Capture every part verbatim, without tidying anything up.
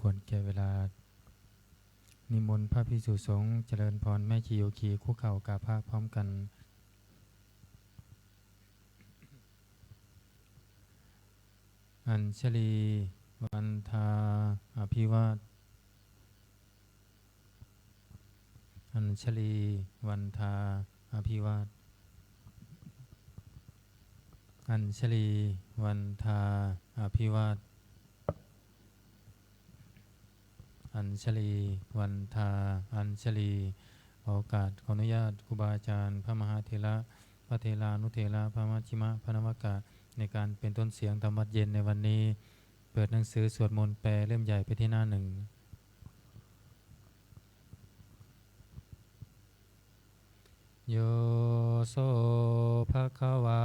ควรแก่เวลา นิมนต์พระภิกษุสงฆ์เจริญพร แม่ชีโยคีคุกเข่ากราบพระพร้อมกัน Añjali vandā abhivād Añjali vandā abhivād Añjali vandā abhivād Añjali vandā Añjali ขอโอกาส ขออนุญาตครูบาอาจารย์ พระมหาเถระ พระเถรานุเถระ พระมัชฌิมะ พระนวกะ ในการเป็นต้นเสียงธรรมวัตรเย็นในวันนี้ เปิดหนังสือสวดมนต์แปลเล่มใหญ่ไปที่หน้าหนึ่ง Yo so bhagavā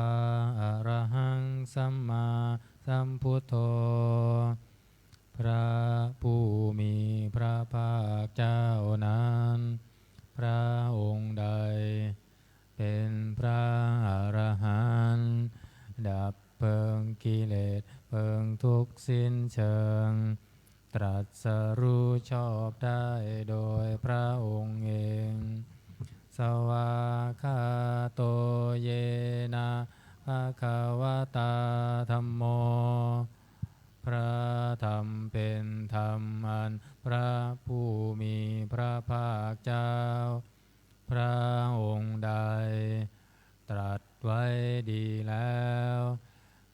arahaṃ sammāsambuddho พระผู้มีพระภาคเจ้านั้น พระองค์ใด เป็นพระอรหันต์ ดับเพลิงกิเลส เพลิงทุกข์สิ้นเชิง ตรัสรู้ชอบได้โดยพระองค์เอง Svākkhāto yena bhagavatā dhammo พระธรรมเป็นธรรมอันพระผู้มีพระภาคเจ้า พระองค์ใด ตรัสไว้ดีแล้ว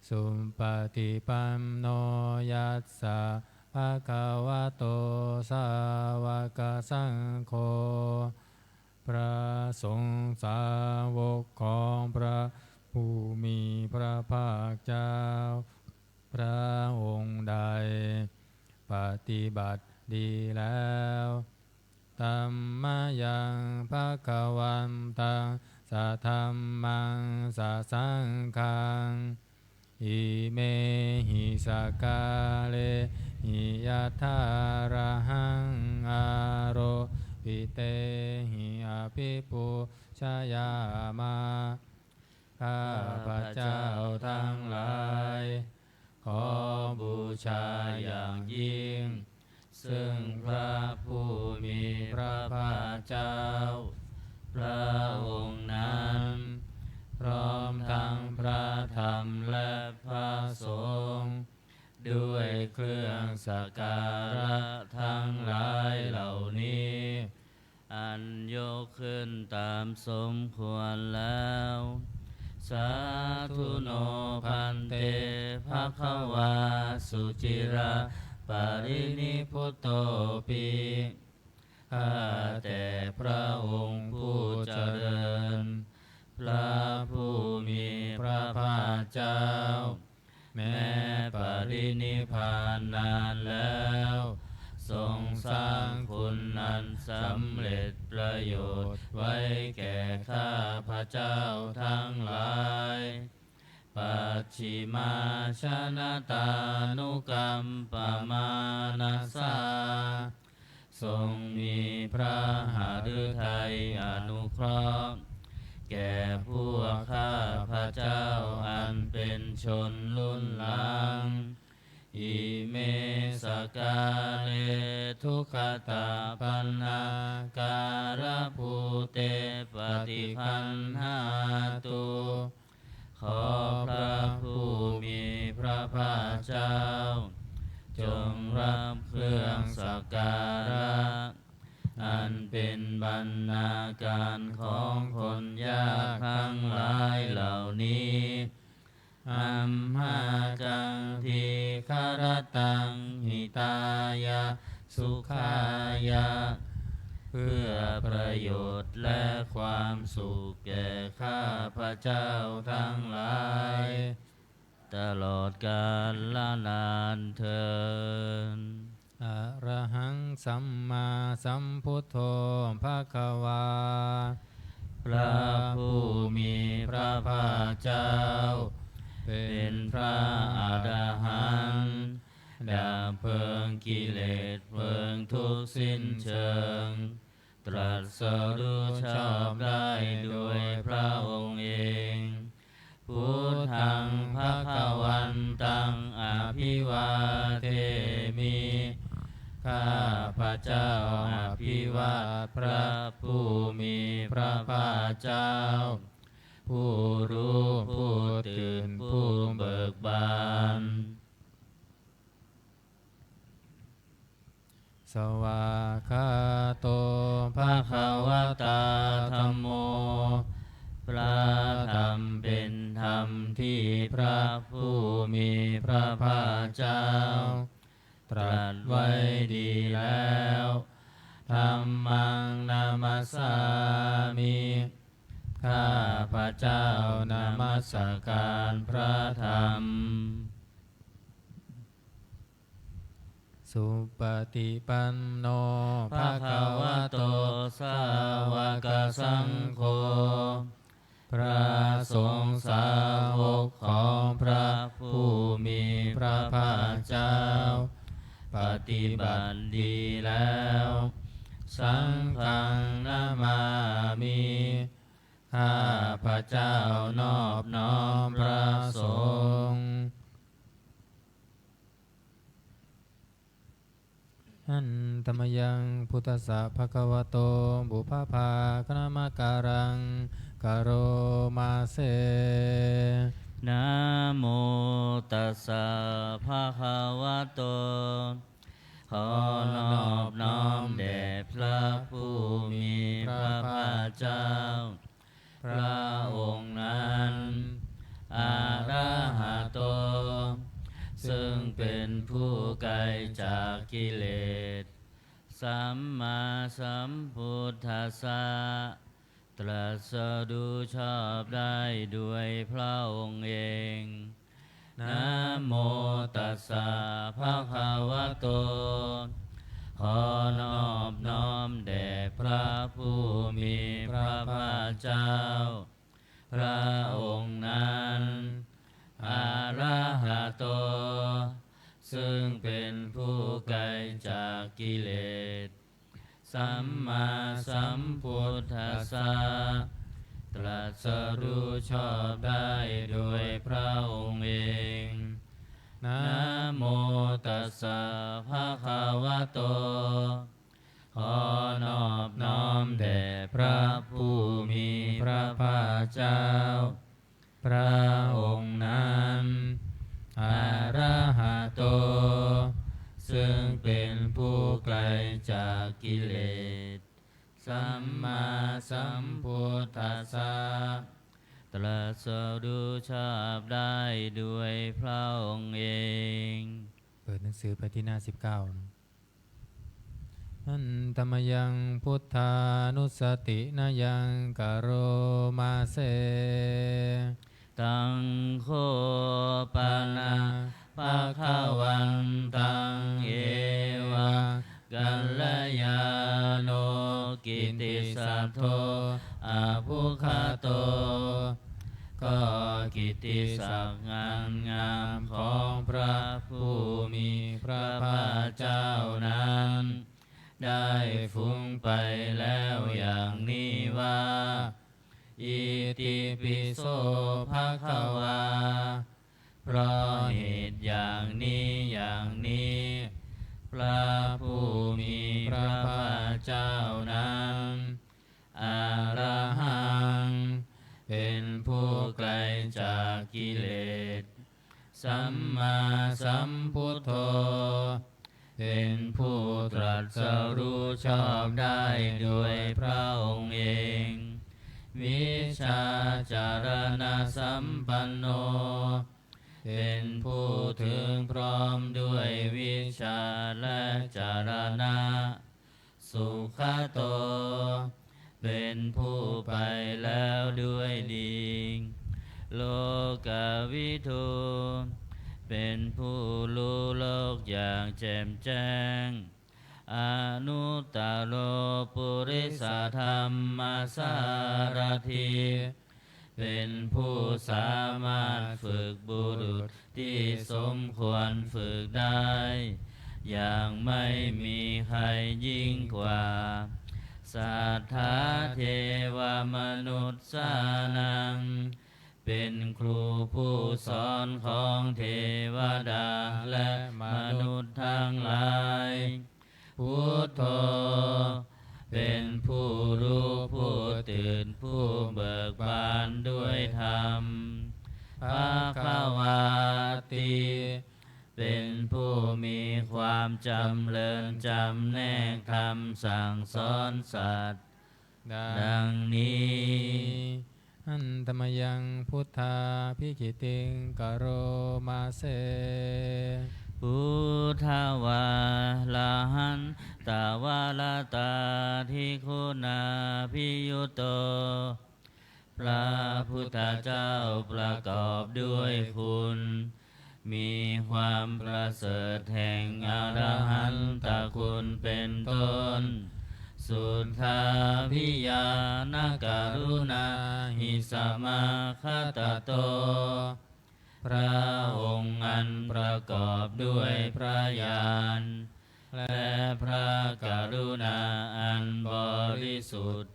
Supaṭipanno yassa bhagavato sāvakasaṅgho พระสงฆ์สาวกของพระผู้มีพระภาคเจ้า พระองค์ใด ปฏิบัติดีแล้ว Tammayaṃ bhagavantaṃ sadhammaṃ sasaṅghaṃ imehi sakkārehi yathārahaṃ āropitehi abhipūjayāma. ข้าพเจ้าทั้งหลาย ขอบูชาอย่างยิ่ง ซึ่งพระผู้มีพระภาคเจ้า พระองค์นั้น พร้อมทั้งพระธรรมและพระสงฆ์ ด้วยเครื่องสักการะทั้งหลายเหล่านี้ อันยกขึ้นตามสมควรแล้ว Sādhu no bhante bhagavā suciraparinibbutopi ข้าแต่พระองค์ผู้เจริญ พระผู้มีพระภาคเจ้า แม้ปรินิพพานนานแล้ว ทรงสร้างคุณอันสำเร็จประโยชน์ไว้แก่ข้าพเจ้าทั้งหลาย Pacchimājanatānukampamānasā ทรงมีพระหฤทัยอนุเคราะห์ แก่พวกข้าพเจ้าอันเป็นชนรุ่นหลัง Ime sakkāre duggatapallaṅkaratthabbūte paṭiggaṇhātu ขอพระผู้มีพระภาคเจ้า จงรับเครื่องสักการะ อันเป็นบรรณาการของคนยากทั้งหลายเหล่านี้ Amhākaṃ dīgharattaṃ hitāya sukhāya เพื่อประโยชน์และความสุขแก่ข้าพเจ้าทั้งหลาย ตลอดกาลนานเทอญ Arahaṃ sammāsambuddho bhagavā พระผู้มีพระภาคเจ้า เป็นพระอรหันต์ ดับเพลิงกิเลสเพลิงทุกข์สิ้นเชิง ตรัสรู้ชอบได้โดยพระองค์เอง Buddhaṃ bhagavantaṃ abhivādemi เจ้า อภิวาทพระผู้มีพระภาคเจ้า ผู้รู้ผู้ตื่นผู้เบิกบาน Svākkhāto bhagavatā dhammo พระธรรมเป็นธรรมที่พระผู้มีพระภาคเจ้า ตรัสไว้ดีแล้ว Dhammaṃ namassāmi ข้าพเจ้านมัสการพระธรรม Supaṭipanno bhagavato sāvakasaṅgho พระสงฆ์สาวกของพระผู้มีพระภาคเจ้า ปฏิบัติดีแล้ว Saṅghaṃ namāmi ข้าพเจ้านอบน้อมพระสงฆ์ Handa mayaṃ buddhassa bhagavato pubbabhāganamakāraṃ karoma se. Namo tassa bhagavato ขอนอบน้อมแด่พระผู้มีพระภาคเจ้า พระองค์นั้น arahato ซึ่งเป็นผู้ไกลจากกิเลส sammāsambuddhassa ตรัสรู้ชอบได้ด้วยพระองค์เอง Namo tassa bhagavato ขอนอบน้อมแด่พระผู้มีพระภาคเจ้า พระองค์นั้น arahato ซึ่งเป็นผู้ไกลจากกิเลส sammāsambuddhassa ตรัสรู้ชอบได้โดยพระองค์เอง Namo tassa bhagavato ขอนอบน้อมแด่พระผู้มีพระภาคเจ้า พระองค์นั้น arahato ซึ่งเป็นผู้ไกลจากกิเลส sammāsambuddhassa ตรัสรู้ชอบได้ด้วยพระองค์เอง เปิดหนังสือไปที่หน้าสิบเก้า Handa mayaṃ buddhānussatinayaṃ karoma se. Taṃ kho pana bhagavantaṃ eva kalyāṇo kittisaddo abbhuggato ก็กิตติศักดิ์อันงามของพระผู้มีพระภาคเจ้านั้น ได้ฟุ้งไปแล้วอย่างนี้ว่า Itipi so bhagavā เพราะเหตุอย่างนี้อย่างนี้ พระผู้มีพระภาคเจ้านั้น arahaṃ เป็นผู้ไกลจากกิเลส sammāsambuddho เป็นผู้ตรัสรู้ชอบได้โดยพระองค์เอง vijjācaraṇasampanno เป็นผู้ถึงพร้อมด้วยวิชชาและจรณะ sugato เป็นผู้ไปแล้วด้วยดี lokavidū เป็นผู้รู้โลกอย่างแจ่มแจ้ง anuttaro purisadammasārathi เป็นผู้สามารถฝึกบุรุษที่สมควรฝึกได้ อย่างไม่มีใครยิ่งกว่า satthā devamanussānaṃ เป็นครูผู้สอนของเทวดาและมนุษย์ทั้งหลาย Buddho เป็นผู้รู้ผู้ตื่นผู้เบิกบานด้วยธรรม Bhagavāti เป็นผู้มีความจำเริญจำแนกธรรมสั่งสอนสัตว์ ดังนี้ Handa mayaṃ buddhābhigītiṃ karoma se. Buddhavārahantavaratādiguṇābhiyutto พระพุทธเจ้าประกอบด้วยคุณ มีความประเสริฐแห่งอรหันตคุณเป็นต้น Suddhābhiñāṇakaruṇāhi samāgatatto พระองค์อันประกอบด้วยพระญาณ และพระกรุณาอันบริสุทธิ์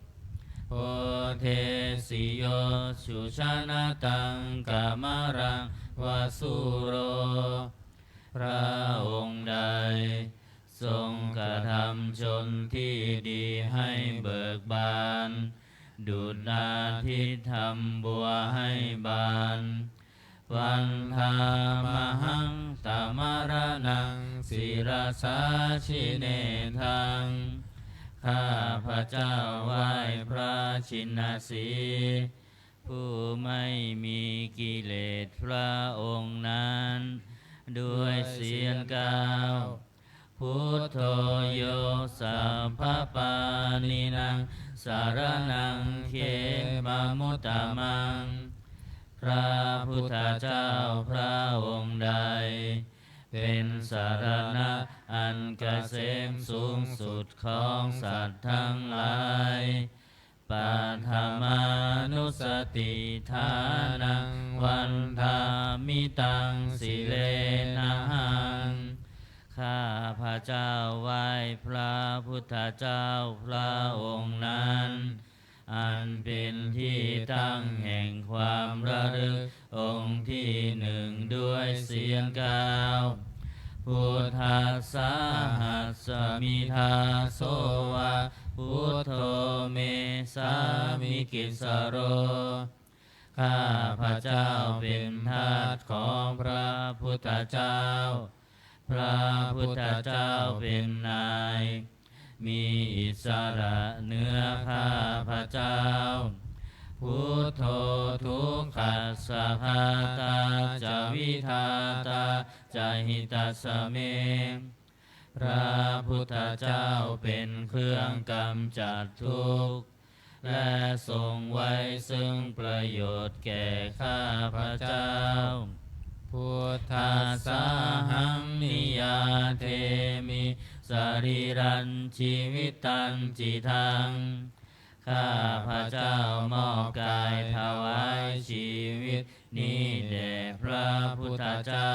Bodhesi yo sujanataṃ kamalaṃ va sūro พระองค์ใด ทรงกระทำชนที่ดีให้เบิกบาน ดุจอาทิตย์ทำบัวให้บาน Vandāmahaṃ tamaraṇaṃ sirasā jinendaṃ ข้าพเจ้าไหว้พระชินสีห์ ผู้ไม่มีกิเลสพระองค์นั้น ด้วยเสียงกล่าว Buddho yo sabbapāṇīnaṃ saraṇaṃ khemamuttamaṃ พระพุทธเจ้าพระองค์ใด เป็นสรณะอันเกษมสูงสุดของสัตว์ทั้งหลาย Paṭhamānussatiṭṭhānaṃ vandāmi taṃ sirenahaṃ ข้าพเจ้าไหว้พระพุทธเจ้าพระองค์นั้น อันเป็นที่ตั้งแห่งความระลึกองค์ที่หนึ่งด้วยเสียงกล่าว Buddhassāhasmi dāso va buddho me sāmikissaro ข้าพเจ้าเป็นทาสของพระพุทธเจ้า พระพุทธเจ้าเป็นนาย มีอิสระเหนือข้าพเจ้า Buddho dukkhassa ghātā ca vidhātā ca hitassa me พระพุทธเจ้าเป็นเครื่องกำจัดทุกข์ และทรงไว้ซึ่งประโยชน์แก่ข้าพเจ้า Buddhassāhaṃ niyyādemi sarīrañjīvitañcidaṃ ข้าพเจ้ามอบกายถวายชีวิตนี้แด่พระพุทธเจ้า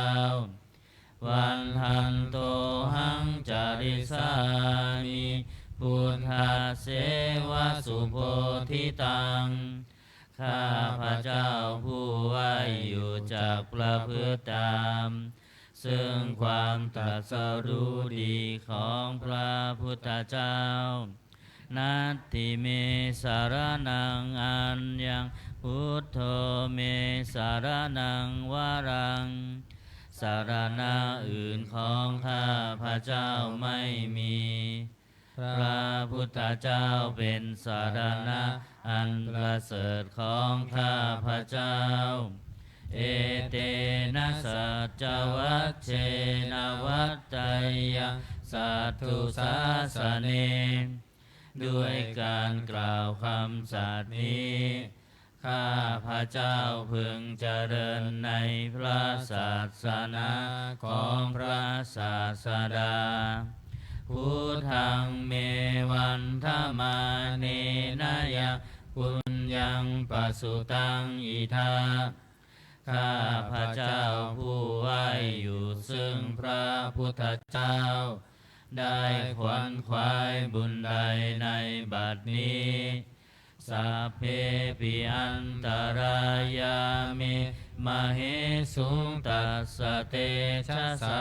Vandantohaṃ carissāmi buddhasseva subodhitaṃ ข้าพเจ้าผู้ไหว้อยู่จักประพฤติตาม ซึ่งความตรัสรู้ดีของพระพุทธเจ้า Natthi me saraṇaṃ aññaṃ buddho me saraṇaṃ varaṃ สรณะอื่นของข้าพเจ้าไม่มี พระพุทธเจ้าเป็นสรณะอันประเสริฐของข้าพเจ้า Etena saccavajjena vaḍḍheyyaṃ satthu sāsane ด้วยการกล่าวคำสัตย์นี้ ข้าพเจ้าพึงเจริญในพระศาสนาของพระศาสดา Buddhaṃ me vandamānena yaṃ puññaṃ pasutaṃ idha ข้าพเจ้าผู้ไหว้อยู่ซึ่งพระพุทธเจ้า ได้ขวนขวายบุญใดในบัดนี้ Sabbepi antarāyā me māhesuṃ tassa tejasā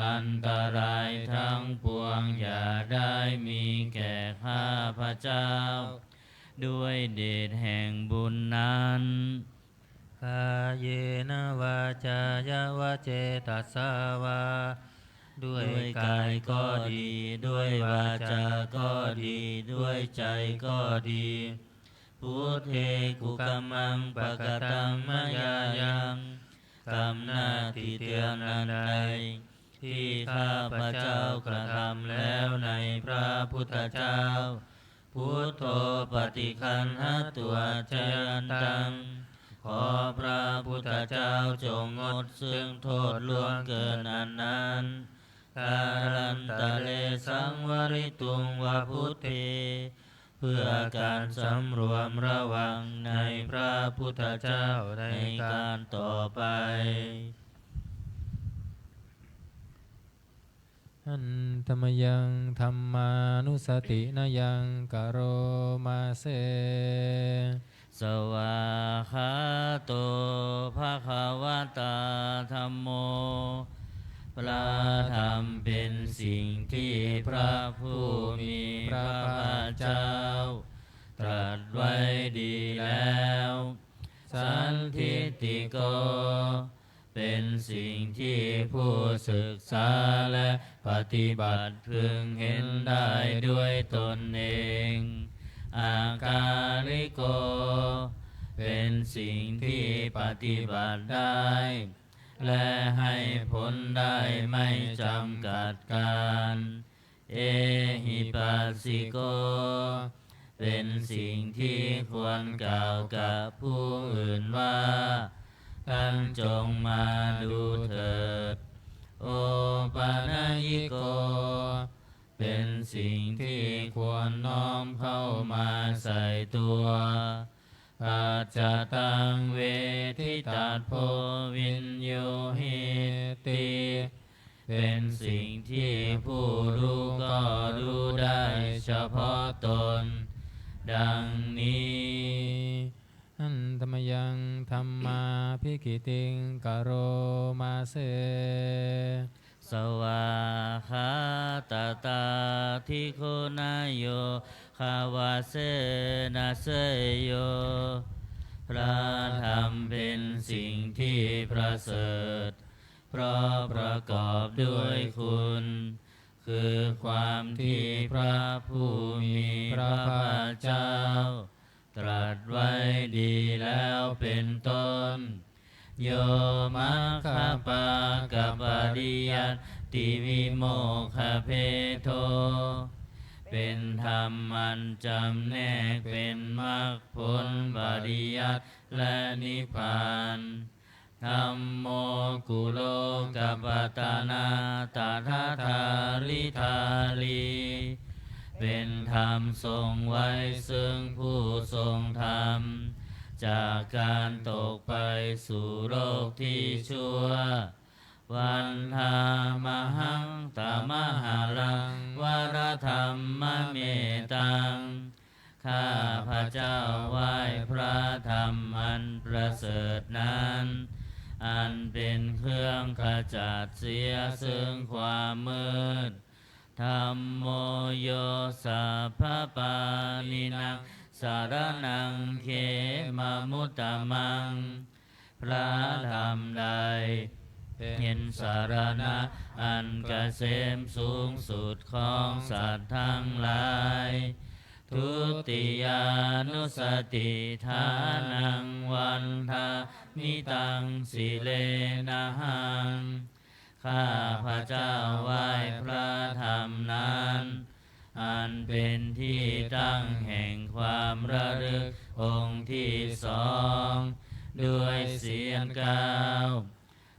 อันตรายทั้งปวงอย่าได้มีแก่ข้าพเจ้า ด้วยเดชแห่งบุญนั้น Kāyena vācāya va cetasā vā ด้วยกายก็ดี ด้วยวาจาก็ดี ด้วยใจก็ดี Buddhe kukammaṃ pakataṃ mayā yaṃ กรรมหน้าที่เตียนอันใด ที่ข้าพเจ้ากระทำแล้วในพระพุทธเจ้า Buddho paṭiggaṇhatu accayantaṃ ขอพระพุทธเจ้าจงงดซึ่งโทษล่วงเกินอันนั้น Kālantare saṃvarituṃ va Buddhe เพื่อการสำรวมระวังในพระพุทธเจ้าในการต่อไป Handa mayaṃ dhammānussatinayaṃ karoma se. Svākkhāto bhagavatā dhammo พระธรรมเป็นสิ่งที่พระผู้มีพระภาคเจ้า ตรัสไว้ดีแล้ว Sandiṭṭhiko เป็นสิ่งที่ผู้ศึกษาและปฏิบัติพึงเห็นได้ด้วยตนเอง Akāliko เป็นสิ่งที่ปฏิบัติได้ และให้ผลได้ไม่จำกัดกาล Ehipassiko เป็นสิ่งที่ควรกล่าวกับผู้อื่นว่า ท่านจงมาดูเถิด Opanayiko เป็นสิ่งที่ควรน้อมเข้ามาใส่ตัว Paccattaṃ veditabbo viññūhīti เป็นสิ่งที่ผู้รู้ก็รู้ได้เฉพาะตน ดังนี้ Handa mayaṃ dhammābhigītiṃ karoma se. Svākkhātatādiguṇayogavasena seyyo พระธรรมเป็นสิ่งที่ประเสริฐ เพราะประกอบด้วยคุณ คือความที่พระผู้มีพระภาคเจ้า ตรัสไว้ดีแล้วเป็นต้น Yo maggapākapariyattivimokkhabhedo เป็นธรรมอันจำแนกเป็นมรรคผลปริยัติและนิพพาน Dhammo kulokapattanā tadadhāridhārī เป็นธรรมทรงไว้ซึ่งผู้ทรงธรรม จากการตกไปสู่โลกที่ชั่ว Vandāmahaṃ tamaharaṃ varadhammametaṃ ข้าพเจ้าไหว้พระธรรมอันประเสริฐนั้น อันเป็นเครื่องขจัดเสียซึ่งความมืด Dhammo yo sabbapāṇīnaṃ saraṇaṃ khemamuttamaṃ พระธรรมใดเป็นสรณะอันเกษมสูงสุดของสัตว์ทั้งหลาย Dutiyānussatiṭṭhānaṃ vandāmi taṃ sirenahaṃ ข้าพเจ้าไหว้พระธรรมนั้น อันเป็นที่ตั้งแห่งความระลึกองค์ที่สอง ด้วยเสียงกล่าว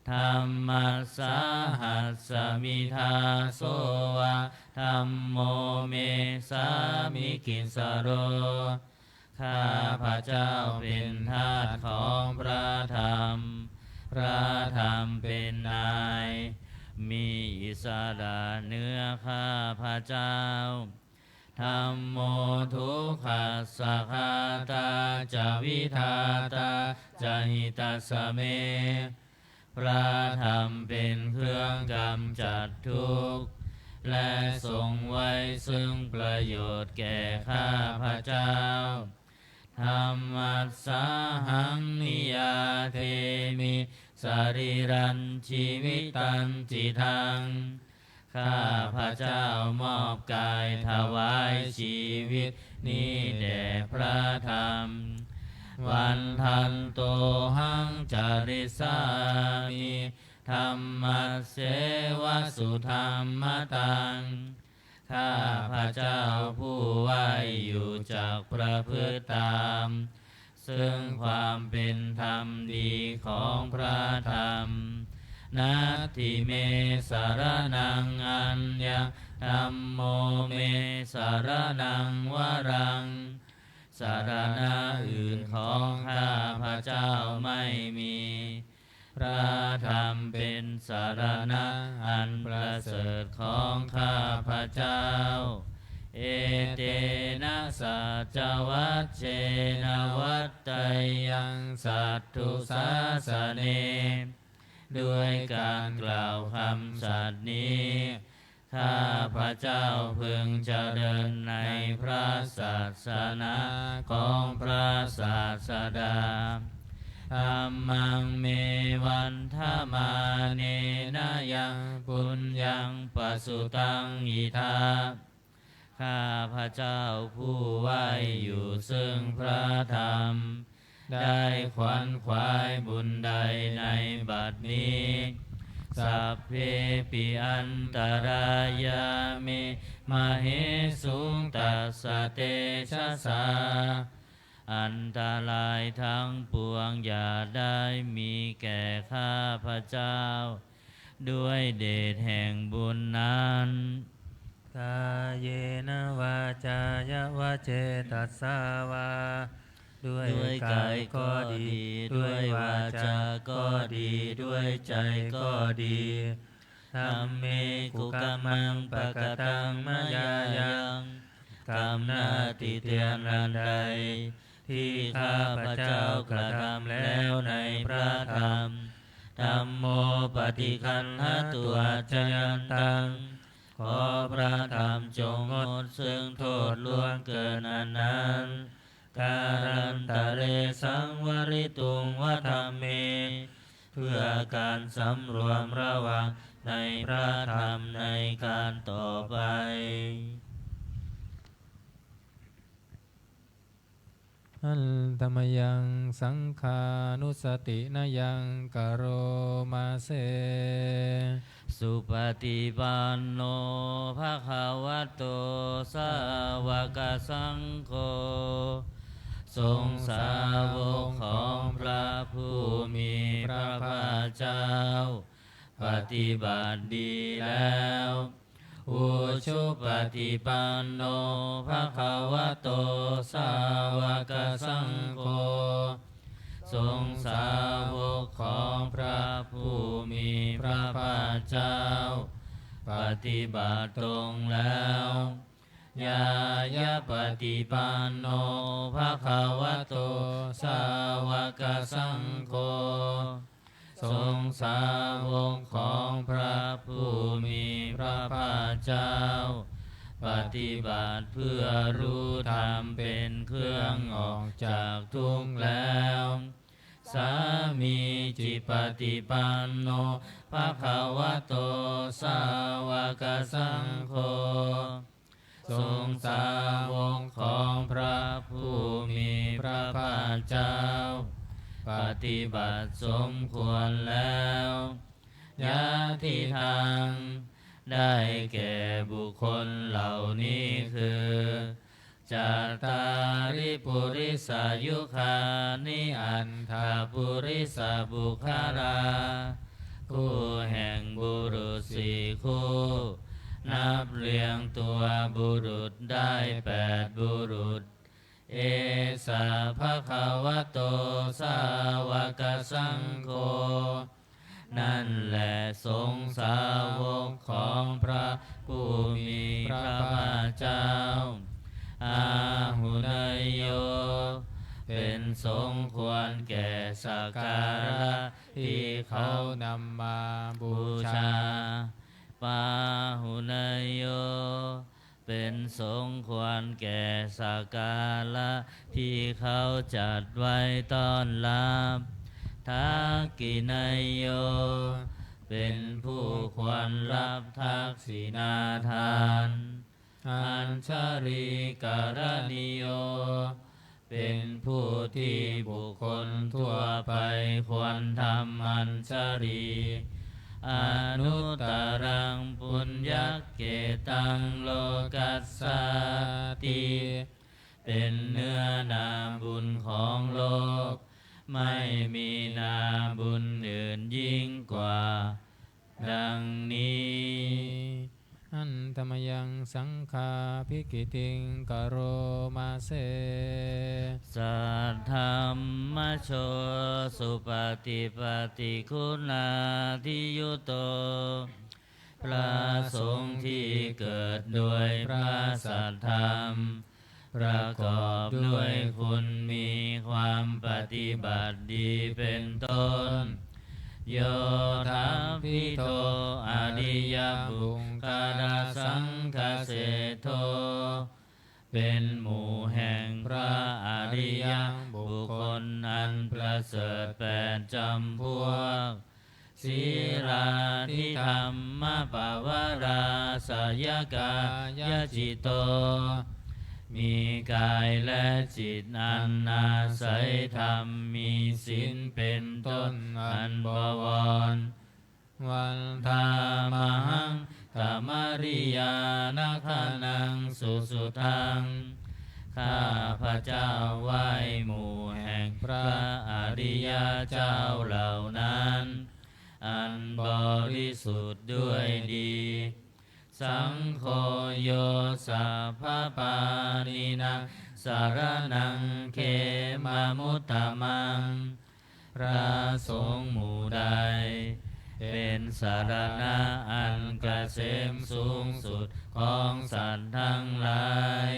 Dhammassāhasmi dāso va dhammo me sāmikissaro ข้าพเจ้าเป็นทาสของพระธรรม พระธรรมเป็นนาย มีอิสระเหนือข้าพเจ้า Dhammo dukkhassa ghātā ca vidhātā ca hitassa me พ พระธรรมเป็นเครื่องกำจัดทุกข์ และทรงไว้ซึ่งประโยชน์แก่ข้าพเจ้า Dhammassāhaṃ niyyādemi sarīrañjīvitañcidaṃ. ข้าพเจ้ามอบกายถวายชีวิตนี้แด่พระธรรม Vandantohaṃ carissāmi dhammasseva sudhammataṃ. ข้าพเจ้าผู้ไหว้อยู่จักประพฤติตาม ซึ่งความเป็นธรรมดีของพระธรรม Natthi me saraṇaṃ aññaṃ dhammo me saraṇaṃ varaṃ. สรณะอื่นของข้าพเจ้าไม่มี พระธรรมเป็นสรณะอันประเสริฐของข้าพเจ้า Etena saccavajjena vaḍḍheyyaṃ satthu sāsane. ด้วยการกล่าวคำสัตย์นี้ ข้าพเจ้าพึงเจริญในพระศาสนาของพระศาสดา Dhammaṃ me vandamānena yaṃ puññaṃ pasutaṃ idha. ข้าพเจ้าผู้ไหว้อยู่ซึ่งพระธรรม ได้ขวนขวายบุญใดในบัดนี้ Sabbepi antarāyā me māhesuṃ tassa tejasā. อันตรายทั้งปวงอย่าได้มีแก่ข้าพเจ้า ด้วยเดชแห่งบุญนั้น Kāyena vācāya va cetasā vā. ด้วยกายก็ดี ด้วยวาจาก็ดี ด้วยใจก็ดี Dhamme kukammaṃ pakataṃ mayā yaṃ. กรรมหน้าติเตียนอันใด ที่ข้าพเจ้ากระทำแล้วในพระธรรม Dhammo paṭiggaṇhatu accayantaṃ. ขอพระธรรมจงงดซึ่งโทษล่วงเกินอันนั้น Kālantare saṃvarituṃ va dhamme. เพื่อการสำรวมระวังในพระธรรมในการต่อไป Handa mayaṃ saṅghānussatinayaṃ karoma se. Supaṭipanno bhagavato sāvakasaṅgho. สงฆ์สาวกของพระผู้มีพระภาคเจ้า ปฏิบัติดีแล้ว Ujupaṭipanno bhagavato sāvakasaṅgho. สงฆ์สาวกของพระผู้มีพระภาคเจ้า ปฏิบัติตรงแล้ว Ñāyapaṭipanno bhagavato sāvakasaṅgho. สงฆ์สาวกของพระผู้มีพระภาคเจ้า ปฏิบัติเพื่อรู้ธรรมเป็นเครื่องออกจากทุกข์แล้ว Sāmīcipaṭipanno bhagavato sāvakasaṅgho. สงฆ์สาวกของพระผู้มีพระภาคเจ้า ปฏิบัติสมควรแล้ว Yadidaṃ ได้แก่บุคคลเหล่านี้คือ Cattāri purisayugāni aṭṭha purisapuggalā. คู่แห่งบุรุษสี่คู่ นับเรียงตัวบุรุษได้แปดบุรุษ Esa bhagavato sāvakasaṅgho. นั่นแหละสงฆ์สาวกของพระผู้มีพระภาคเจ้า Āhuneyyo เป็นสงควรแก่สักการะที่เขานำมาบูชา Pāhuneyyo เป็นสงควรแก่สักการะที่เขาจัดไว้ต้อนรับ Dakkhiṇeyyo เป็นผู้ควรรับทักขิณาทาน Añjalikaraṇīyo เป็นผู้ที่บุคคลทั่วไปควรทำอัญชลี Anuttaraṃ puññakkhettaṃ lokassāti เป็นเนื้อนาบุญของโลก ไม่มีนาบุญอื่นยิ่งกว่า ดังนี้ Handa mayaṃ saṅghābhigītiṃ karoma se. Saddhammajo supaṭipattiguṇādiyutto พระสงฆ์ที่เกิดด้วยพระสัทธรรม ประกอบด้วยคุณมีความปฏิบัติดีเป็นต้น Yo thappidho ariyapuggalasaṅghaseṭṭho เป็นหมู่แห่งพระอริยบุคคลอันประเสริฐแปดจำพวก Sīlādidhammapavarāsayakāyacitto มีกายและจิตอันอาศัยธรรม มีศีลเป็นต้นอันบวร Vandāmahaṃ tamariyāna gaṇaṃ susuddhaṃ ข้าพเจ้าไหว้หมู่แห่งพระอริยเจ้าเหล่านั้น อันบริสุทธิ์ด้วยดี Saṅgho yo sabbapāṇīnaṃ saraṇaṃ khemamuttamaṃ พระสงฆ์หมู่ใด เป็นสรณะอันเกษมสูงสุดของสัตว์ทั้งหลาย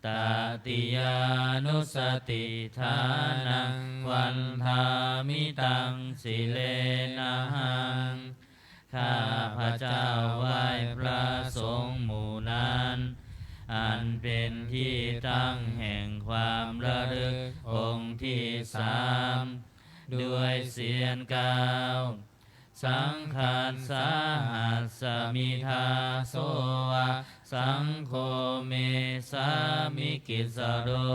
Tatiyānussatiṭṭhānaṃ vandāmi taṃ sirenahaṃ ข้าพเจ้าไหว้พระสงฆ์หมู่นั้น อันเป็นที่ตั้งแห่งความระลึกองค์ที่สาม ด้วยเสียงกล่าว Saṅghassa hasmi dāso va saṅgho me sāmikissaro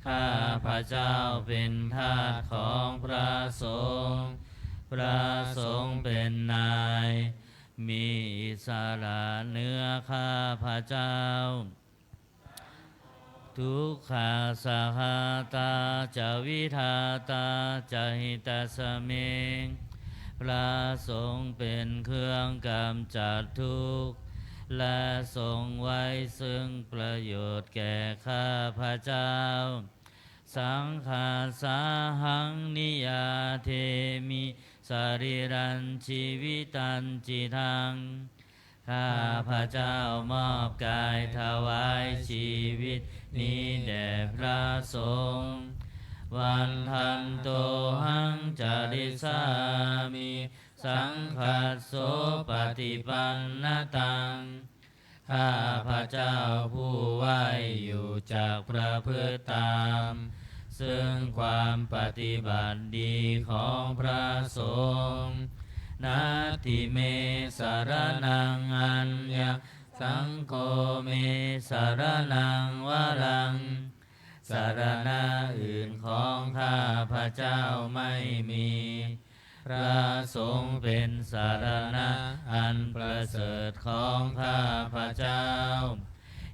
ข้าพเจ้าเป็นทาสของพระสงฆ์ พระสงฆ์เป็นนาย มีอิสระเหนือข้าพเจ้า Dukkhassa ghātā ca vidhātā ca hitasmiṃ พระสงฆ์เป็นเครื่องกำจัดทุกข์ และทรงไว้ซึ่งประโยชน์แก่ข้าพเจ้า Saṅghasāhaṃ niyyādemi sarīrañjīvitañcidaṃ ข้าพเจ้ามอบกายถวายชีวิตนี้แด่พระสงฆ์ Vandantohaṃ carissāmi saṅghassopaṭipannataṃ ข้าพเจ้าผู้ไหว้อยู่จักประพฤติตาม ซึ่งความปฏิบัติดีของพระสงฆ์ Natthi me saraṇaṃ aññaṃ saṅgho me saraṇaṃ varaṃ สรณะอื่นของข้าพเจ้าไม่มี พระสงฆ์เป็นสรณะอันประเสริฐของข้าพเจ้า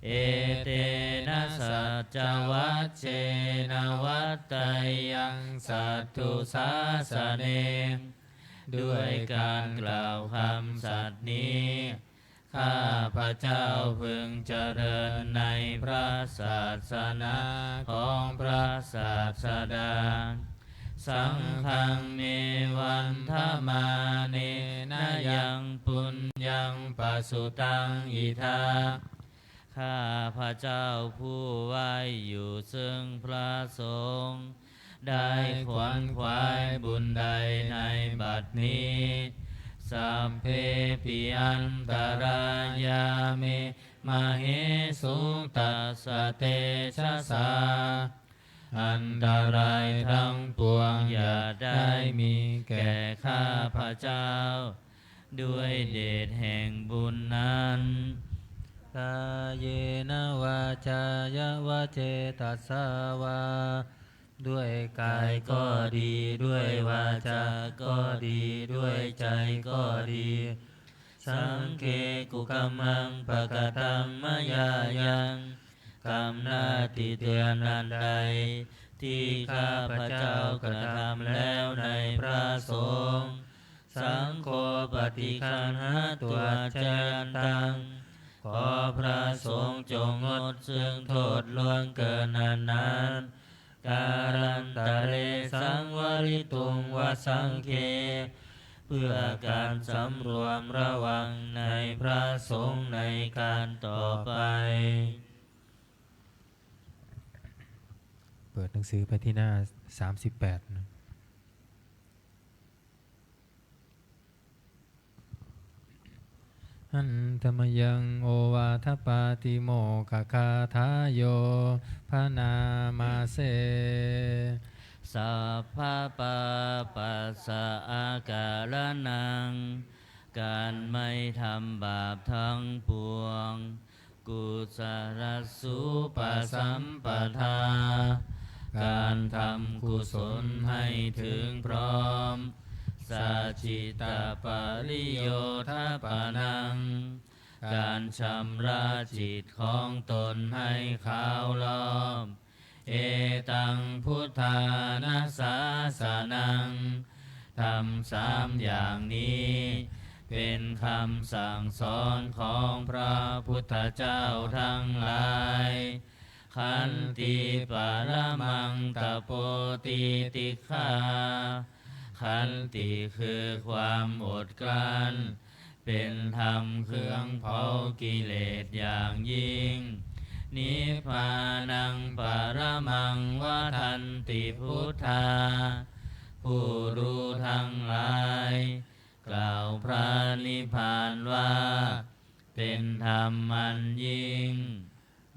Etena saccavajjena vaḍḍheyyaṃ satthu sāsane ด้วยการกล่าวคำสัตย์นี้ ข้าพเจ้าพึงเจริญในพระศาสนาของพระศาสดา Saṅghaṃ me vandamānena yaṃ puññaṃ pasutaṃ idha ข้าพเจ้าผู้ไหว้อยู่ซึ่งพระสงฆ์ ได้ขวนขวายบุญใดในบัดนี้ Sabbepi antarāyā me māhesuṃ tassa tejasā. อันตรายทั้งปวงอย่าได้มีแก่ข้าพเจ้า ด้วยเดชแห่งบุญนั้น Kāyena vācāya va cetasā vā ด้วยกายก็ดี ด้วยวาจาก็ดี ด้วยใจก็ดี Saṅghe kukammaṃ pakataṃ mayā yaṃ กรรมหน้าที่เตือนอันใด ที่ข้าพเจ้ากระทำแล้วในพระสงฆ์ Saṅgho paṭiggaṇhatu accayantaṃ ขอพระสงฆ์จงงดซึ่งโทษล่วงเกินอันนั้น Kālantare saṃvarituṃ va saṅghe เพื่อการสำรวมระวังในพระสงฆ์ในการต่อไป เปิดหนังสือไปที่หน้า สามสิบแปด นะ Handa mayaṃ ovādapātimokkhagāthāyo bhaṇāma se. Sabbapāpassa akaraṇaṃ การไม่ทำบาปทั้งปวง Kusalassūpasampadā การทำกุศลให้ถึงพร้อม Saccittapariyothapanaṃ การชำระจิตของตนให้ขาวรอบ Etaṃ buddhāna sāsanaṃ ธรรมสามอย่างนี้ เป็นคำสั่งสอนของพระพุทธเจ้าทั้งหลาย Khanti paramaṃ tapo titikkhā Khanti คือความอดกลั้น เป็นธรรมเครื่องเผากิเลสอย่างยิ่ง Nibbānaṃ paramaṃ vadanti buddhā ผู้รู้ทั้งหลาย กล่าวพระนิพพานว่า เป็นธรรมอันยิ่ง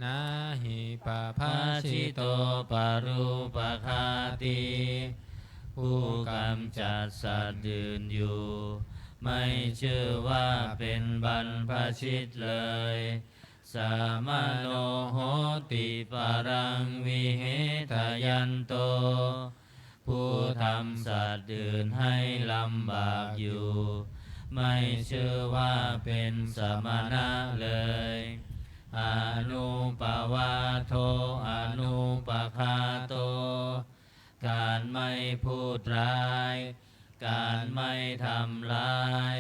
Na hi pabbajito parūpaghātī ผู้กำจัดสัตว์อื่นอยู่ ไม่ชื่อว่าเป็นบรรพชิตเลย Samāno hoti paraṃ vihetayanto ผู้ทำสัตว์อื่นให้ลำบากอยู่ ไม่ชื่อว่าเป็นสมณะเลย Anūpavādo anūpaghāto การไม่พูดร้าย การไม่ทำร้าย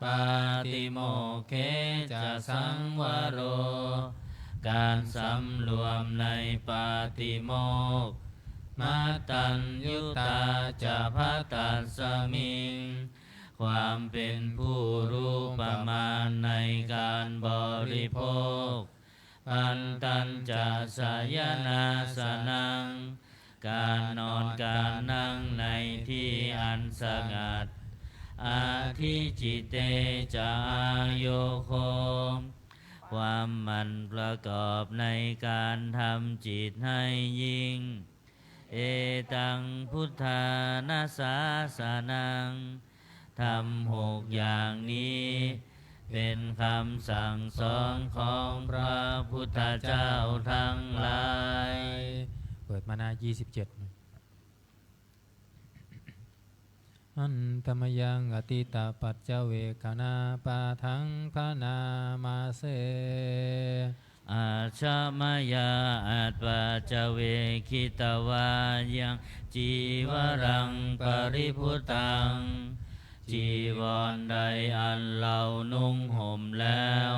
Pātimokkhena ca saṃvaro การสำรวมในปาติโมกข์ Mattaññutā ca bhaddasmiṃ ความเป็นผู้รู้ประมาณในการบริโภค Bhaddantā ca sayanāsanaṃ การนอนการนั่งในที่อันสงัด Adhicitte ca āyogo ความหมั่นประกอบในการทำจิตให้ยิ่ง Etaṃ buddhāna sāsanaṃ ธรรมหกอย่างนี้ เป็นคำสั่งสอนของพระพุทธเจ้าทั้งหลาย เปิดมาหน้า ยี่สิบเจ็ด Handa mayaṃ atītapaccavekkhaṇapāṭhaṃ bhaṇāma se. Ajja mayā apaccavekkhitvā yaṃ cīvaraṃ paribhuttaṃ จีวรใดอันเรานุ่งห่มแล้ว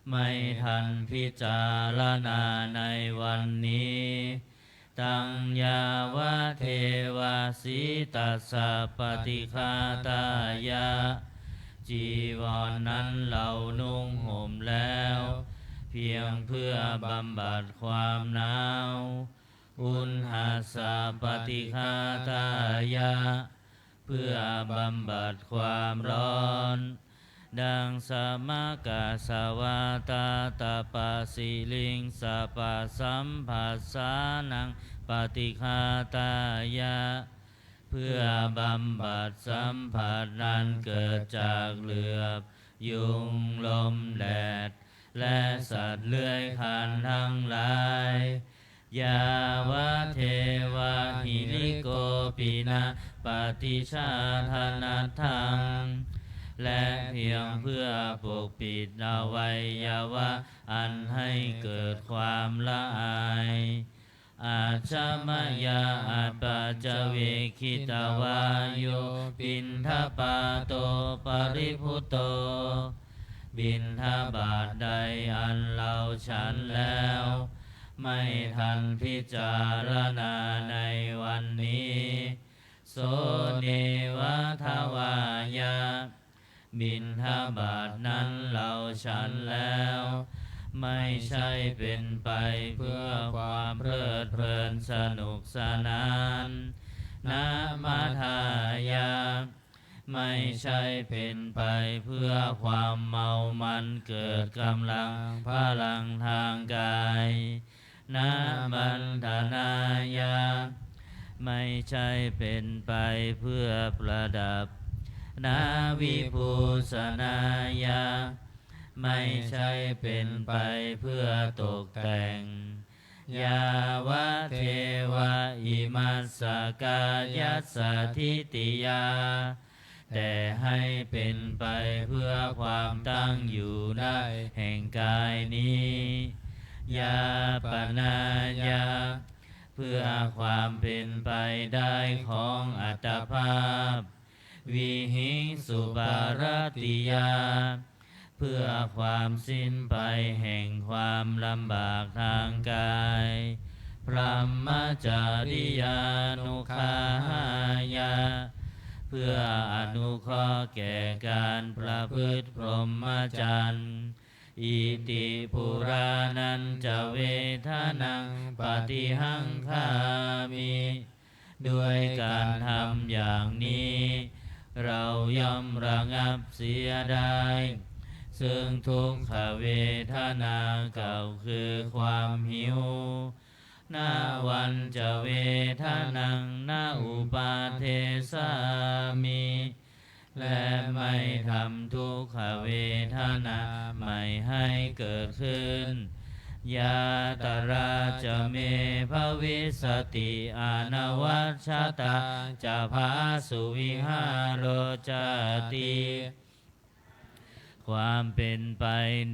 ไม่ทันพิจารณาในวันนี้ Taṃ yāvadeva sītassa paṭighātāya จีวรนั้นเรานุ่งห่มแล้ว เพี เพียงเพื่อบำบัดความหนาว uṇhassa paṭighātāya เพื่อบำบัดความร้อน daṃsamakasavātātapasiriṃsapasamphassānaṃ paṭighātāya เพื่อบำบัดสัมผัสอันเกิดจากเหลือบ ยุง ลม แดด และสัตว์เลื้อยคลานทั้งหลาย yāvadeva hirikopinapaṭicchādanatthaṃ และเพียงเพื่อปกปิดอวัยวะอันให้เกิดความละอาย ajamāya apaccavekkhitvā yo piṇḍapāto paribhutto บิณฑบาตใดอันเราฉันแล้ว ไม่ทันพิจารณาในวันนี้ so neva davāya บิณฑบาตนั้นเราฉันแล้ว ไม่ใช่เป็นไปเพื่อความเพลิดเพลินสนุกสนาน na madāya ไม่ใช่เป็นไปเพื่อความเมามันเกิดกำลังพลังทางกาย na maṇḍanāya ไม่ใช่เป็นไปเพื่อประดับ na vibhūsanāya ไม่ใช่เป็นไปเพื่อตกแต่ง yāvadeva imassa kāyassa ṭhitiyā แต่ให้เป็นไปเพื่อความตั้งอยู่ได้แห่งกายนี้ yāpanāya เพื่อความเป็นไปได้ของอัตภาพ vihiṃsuparatiyā เพื่อความสิ้นไปแห่งความลำบากทางกาย brahmacariyanuggahāya เพื่ออนุเคราะห์แก่การประพฤติพรหมจรรย์ iti purāṇañca vedanaṃ paṭihaṅkhāmi ด้วยการทำอย่างนี้ เราย่อมระงับเสียได้ ซึ่งทุกขเวทนาเก่าคือความหิว navañca vedanaṃ na uppādessāmi และไม่ทำทุกขเวทนาใหม่ให้เกิดขึ้น yātrā ca me bhavissati anavajjatā ca phāsuvihāro cāti ความเป็นไป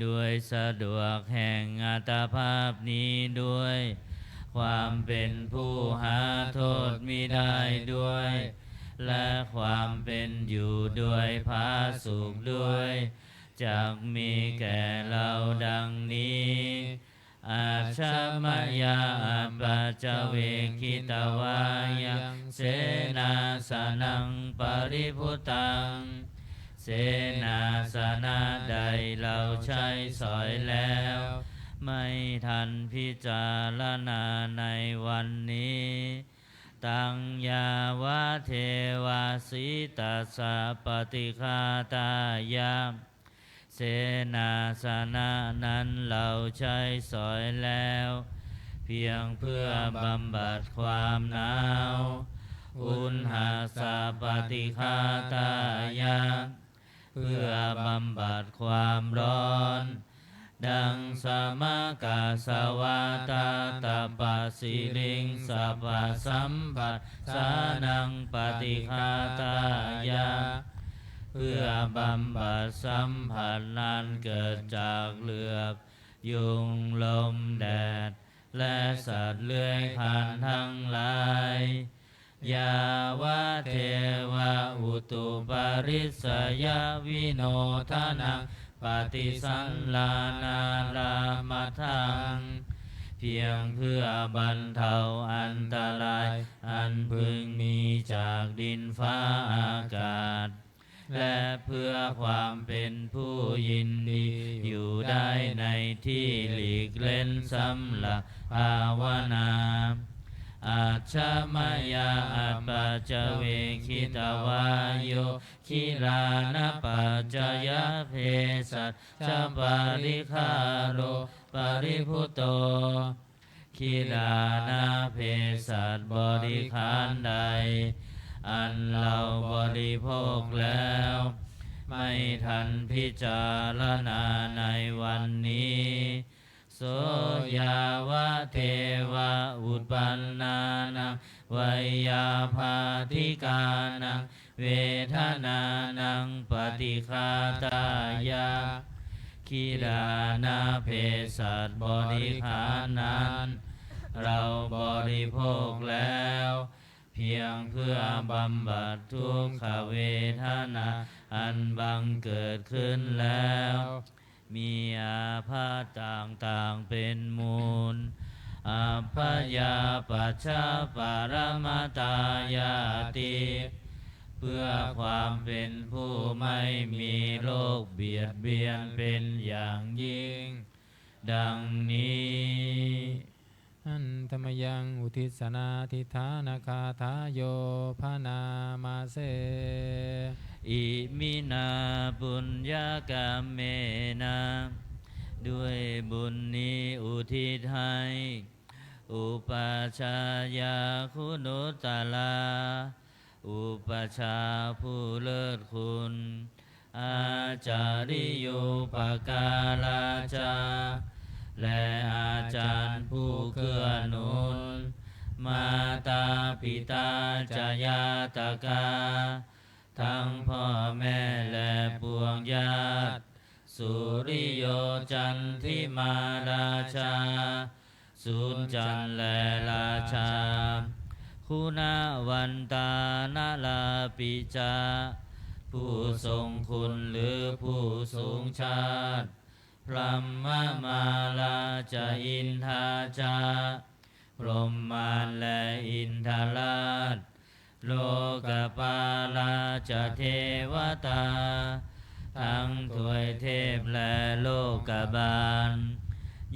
โดยสะดวกแห่งอัตภาพนี้ด้วย ความเป็นผู้หาโทษมิได้ด้วย และความเป็นอยู่โดยผาสุกด้วย จักมีแก่เราดังนี้ ajamāya apaccavekkhitvā yaṃ senāsanaṃ paribhuttaṃ เสนาสนะใดเราใช้สอยแล้ว ไม่ทันพิจารณาในวันนี้ taṃ yāvadeva sītassa paṭighātāya เสนาสนะนั้นเราใช้สอยแล้ว เพียงเพื่อบำบัดความหนาว uṇhassa paṭighātāya เพื่อบำบัดความร้อน daṃsamakasavātātapasiriṃsapasamphassānaṃ paṭighātāya เพื่อบำบัดสัมผัสอันเกิดจากเหลือบ ยุง ลม แดด และสัตว์เลื้อยคลานทั้งหลาย yāvadeva utuparissayavinodanaṃ paṭisallānārāmatthaṃ เพียงเพื่อบรรเทาอันตรายอันพึงมีจากดินฟ้าอากาศ และเพื่อความเป็นผู้ยินดีอยู่ได้ในที่หลีกเร้นสำหรับภาวนา Ajja mayā apaccavekkhitvā yo gilānapaccayabhesajjaparikkhāro paribhutto. กิลานะเภสัชบริขารใด อันเราบริโภคแล้ว ไม่ทันพิจารณาในวันนี้ So yāvadeva uppannānaṃ veyyābādhikānaṃ vedanānaṃ paṭighātāya. กิลานะเภสัชบริขารนั้น เราบริโภคแล้ว เพียงเพื่อบำบัดทุกขเวทนาอันบังเกิดขึ้นแล้ว มีอาพาธต่างๆเป็นมูล Abyāpajjhaparamatāyāti. เพื่อความเป็นผู้ไม่มีโรคเบียดเบียนเป็นอย่างยิ่ง ดังนี้ Handa mayaṃ uddissanādhiṭṭhānagāthāyo bhaṇāma se. Iminā puññakammena. ด้วยบุญนี้อุทิศให้ upajjhāyā guṇuttarā. อุปัชฌาย์ผู้เลิศคุณ Ācariyūpakārā ca. และอาจารย์ผู้เกื้อหนุน Mātā pitā ca ñātakā. ทั้งพ่อแม่และปวงญาติ Suriyo candimā rājā. สุญจันทร์และราชา Guṇavantā narāpi ca. ผู้ทรงคุณหรือผู้สูงชาติ Brahmamārā ca indā ca. พรหมมารและอินทราช Lokapālā ca devatā. ทั้งทวยเทพและโลกบาล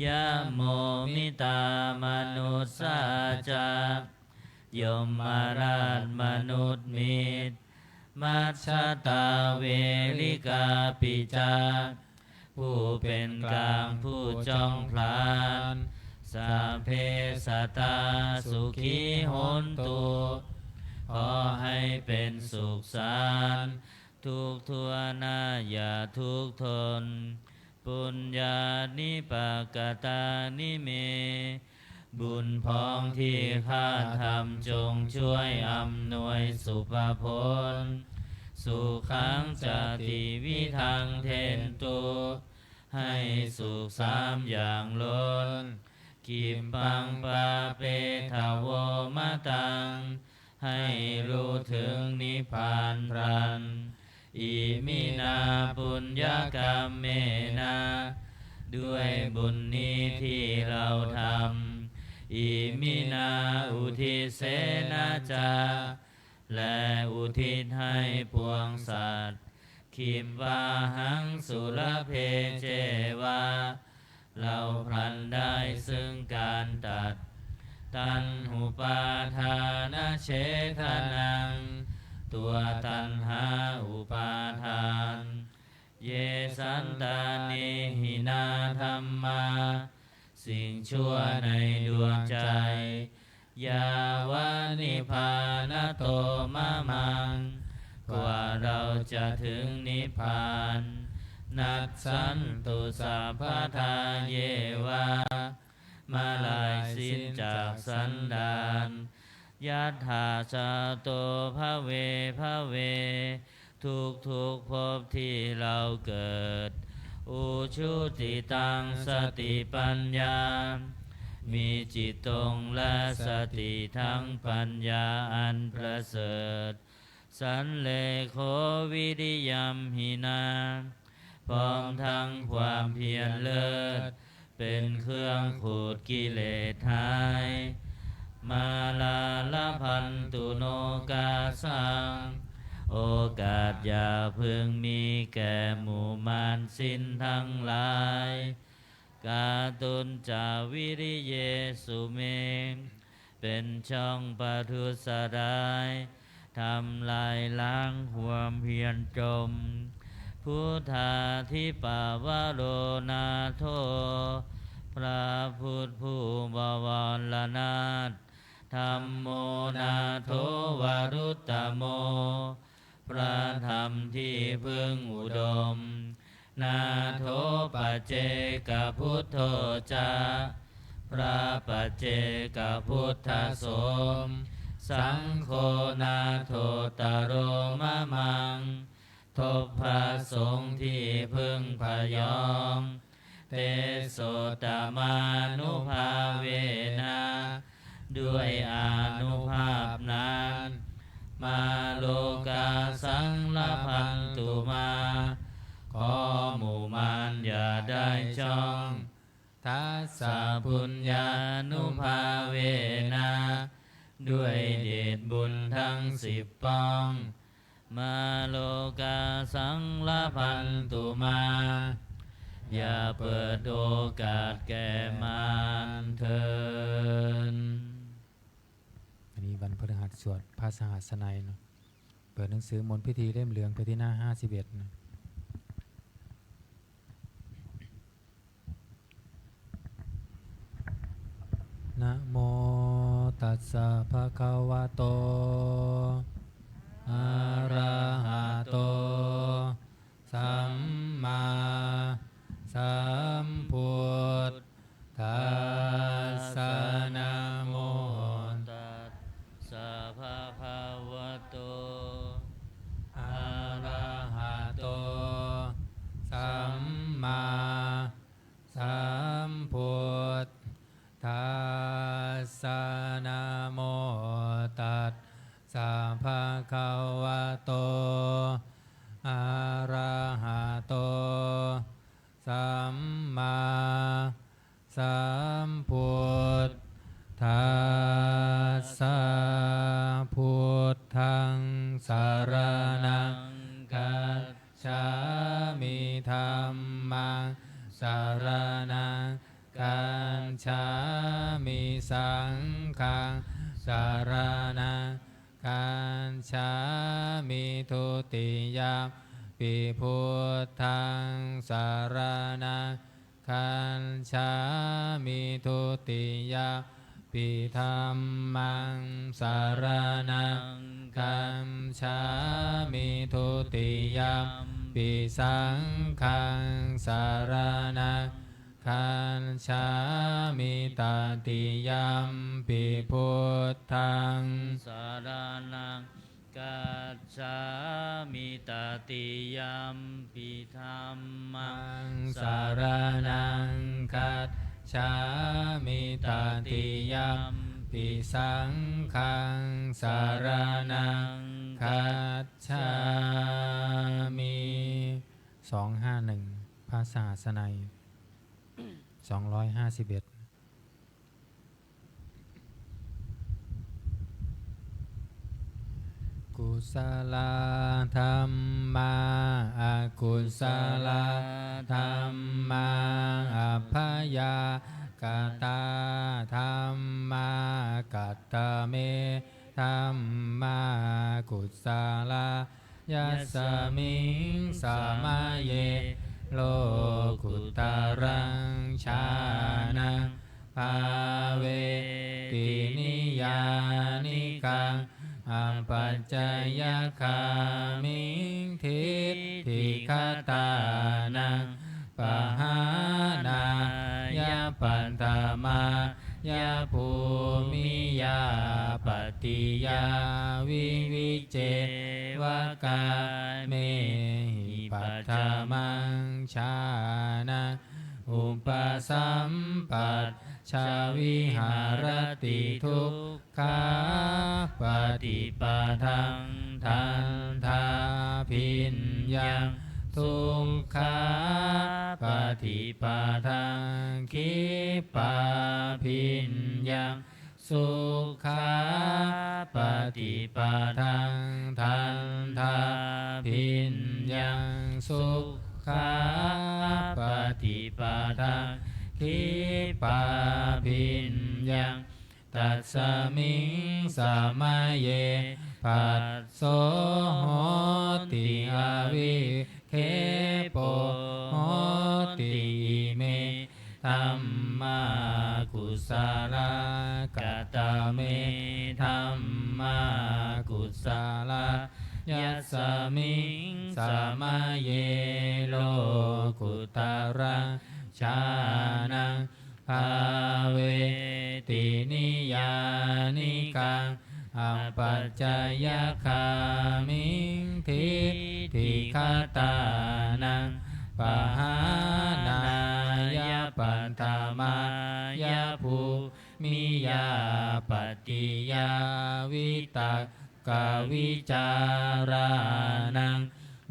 Yamo mittā manussā ca. ยมราชมนุษย์มิตร Majjhattā verikāpi ca. ผู้เป็นกลางผู้จ้องผลาญ Sabbe sattā sukhī hontu. ขอให้เป็นสุขสันต์ ทุกทั่วหน้าอย่าทุกข์ทน Puññāni pakatāni me. บุญพ้องที่ข้าทำจงช่วยอำนวยสุภผล Sukhaṃ ca tividhaṃ dentu. ให้สุขสามอย่างล้น Khippaṃ pāpetha vo mataṃ. ให้รู้ถึงนิพพานพลัน Iminā puññakammena. ด้วยบุญนี้ที่เราทำ Iminā uddissena ca. และอุทิศให้ปวงสัตว์ Kitvāhaṃ sulabhe ceva. เราพลันได้ซึ่งการตัด Taṇhupādānachedanaṃ. ตัวตัณหาอุปาทาน Ye santāne hinā dhammā. สิ่งชั่วในดวงใจ Yāva nibbānato mamaṃ. กว่าเราจะถึงนิพพาน Nassantu sabbadā yeva. เมื่อลายสิ้นจากสันดาน Yattha jāto bhave bhave. ทุกๆภพที่เราเกิด Ujucittaṃ satipaññā. มีจิตตรงและสติทั้งปัญญาอันประเสริฐ Sallekho viriyamhinā. พร้อมทั้งความเพียรเลิศ เป็นเครื่องขูดกิเลสหาย Mārā labhantu nokāsaṃ. โอกาสอย่าพึงมีแก่หมู่มารสิ้นทั้งหลาย Kātuñca viriyesu me เป็นช่องประทุษร้าย ทำลายล้างความเพียรจม Buddhādhipavaro nātho พระพุทธผู้บวรนาถ Dhammo nātho varuttamo พระธรรมที่พึ่งอุดม Nātho paccekabuddho ca พระปัจเจกพุทธสงฆ์ Saṅgho nāthottaro mamaṃ ทบพระสงฆ์ที่พึ่งพยอง Tesottamānubhāvena ด้วยอานุภาพนั้น Mālokā saṃlabhantu mā ขอหมู่มารอย่าได้ช่อง Tassa puññānubhāvena ด้วยเดชบุญทั้งสิบป้อง Mālokā saṃlabhantu mā อย่าเปิดโอกาสแก่มารเถิด อันนี้วันพฤหัสสวดพระสหัสไนยเนาะ เปิดหนังสือมนต์พิธีเล่มเหลืองไปที่หน้าห้าสิบเอ็ดนะ Namo tassa bhagavato arahato sammāsambuddhassa. Namo tassa bhagavato arahato sammā sambuddhassa. Namo tassa bhagavato arahato sammāsambuddhassa. Buddhaṃ saraṇaṃ gacchāmi. Dhammaṃ saraṇaṃ gacchāmi. Saṅghaṃ saraṇaṃ gacchāmi. Dutiyampi buddhaṃ saraṇaṃ gacchāmi. Dutiyampi dhammaṃ saraṇaṃ gacchāmi. Dutiyampi saṅghaṃ saraṇaṃ gacchāmi. Tatiyampi buddhaṃ saraṇaṃ gacchāmi. Tatiyampi dhammaṃ saraṇaṃ gacchāmi. Tatiyampi saṅghaṃ saraṇaṃ gacchāmi. สองห้าหนึ่ง พระสหัสไนย สองร้อยห้าสิบเอ็ด Kusalā dhammā, akusalā dhammā, abyākatā dhammā. Katame dhammā kusalā? Yasmiṃ samaye lokuttaraṃ jhānaṃ bhāveti niyyānikaṃ apacayagāmiṃ diṭṭhigatānaṃ pahānāya paṭhamāya bhūmiyā pattiyā vivicceva kāmehi paṭhamaṃ jhānaṃ upasampajja viharati duk khapaṭipadaṃ dandhābhiññaṃ dukkhapaṭipadaṃ khippābhiññaṃ sukhapaṭipadaṃ dandhā khippābhiññaṃ, tasmiṃ samaye phasso hoti avikkhepo hoti. Ime dhammā kusalā. Katame dhammā kusalā? Yasmiṃ samaye lokuttaraṃ jhānaṃ bhāveti niyyānikaṃ apacayagāmiṃ diṭṭhigatānaṃ pahānāya paṭhamāya bhūmiyā pattiyā vitakkavicārānaṃ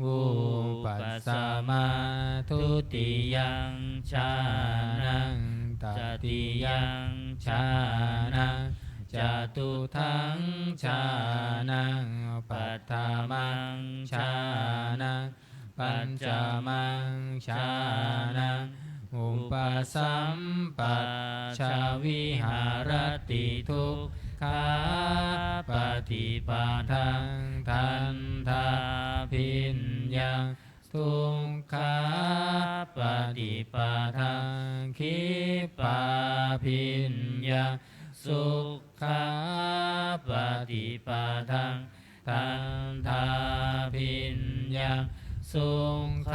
vūpasamā dutiyaṃ jhānaṃ tatiyaṃ jhānaṃ catutthaṃ jhānaṃ paṭhamaṃ jhānaṃ pañcamaṃ jhānaṃ upasampajja viharati dukkhāpaṭipadaṃ dandhābhiññaṃ dukkhāpaṭipadaṃ khippābhiññaṃ sukhāpaṭipadaṃ dandhābhiññaṃ sukhāpaṭipadaṃ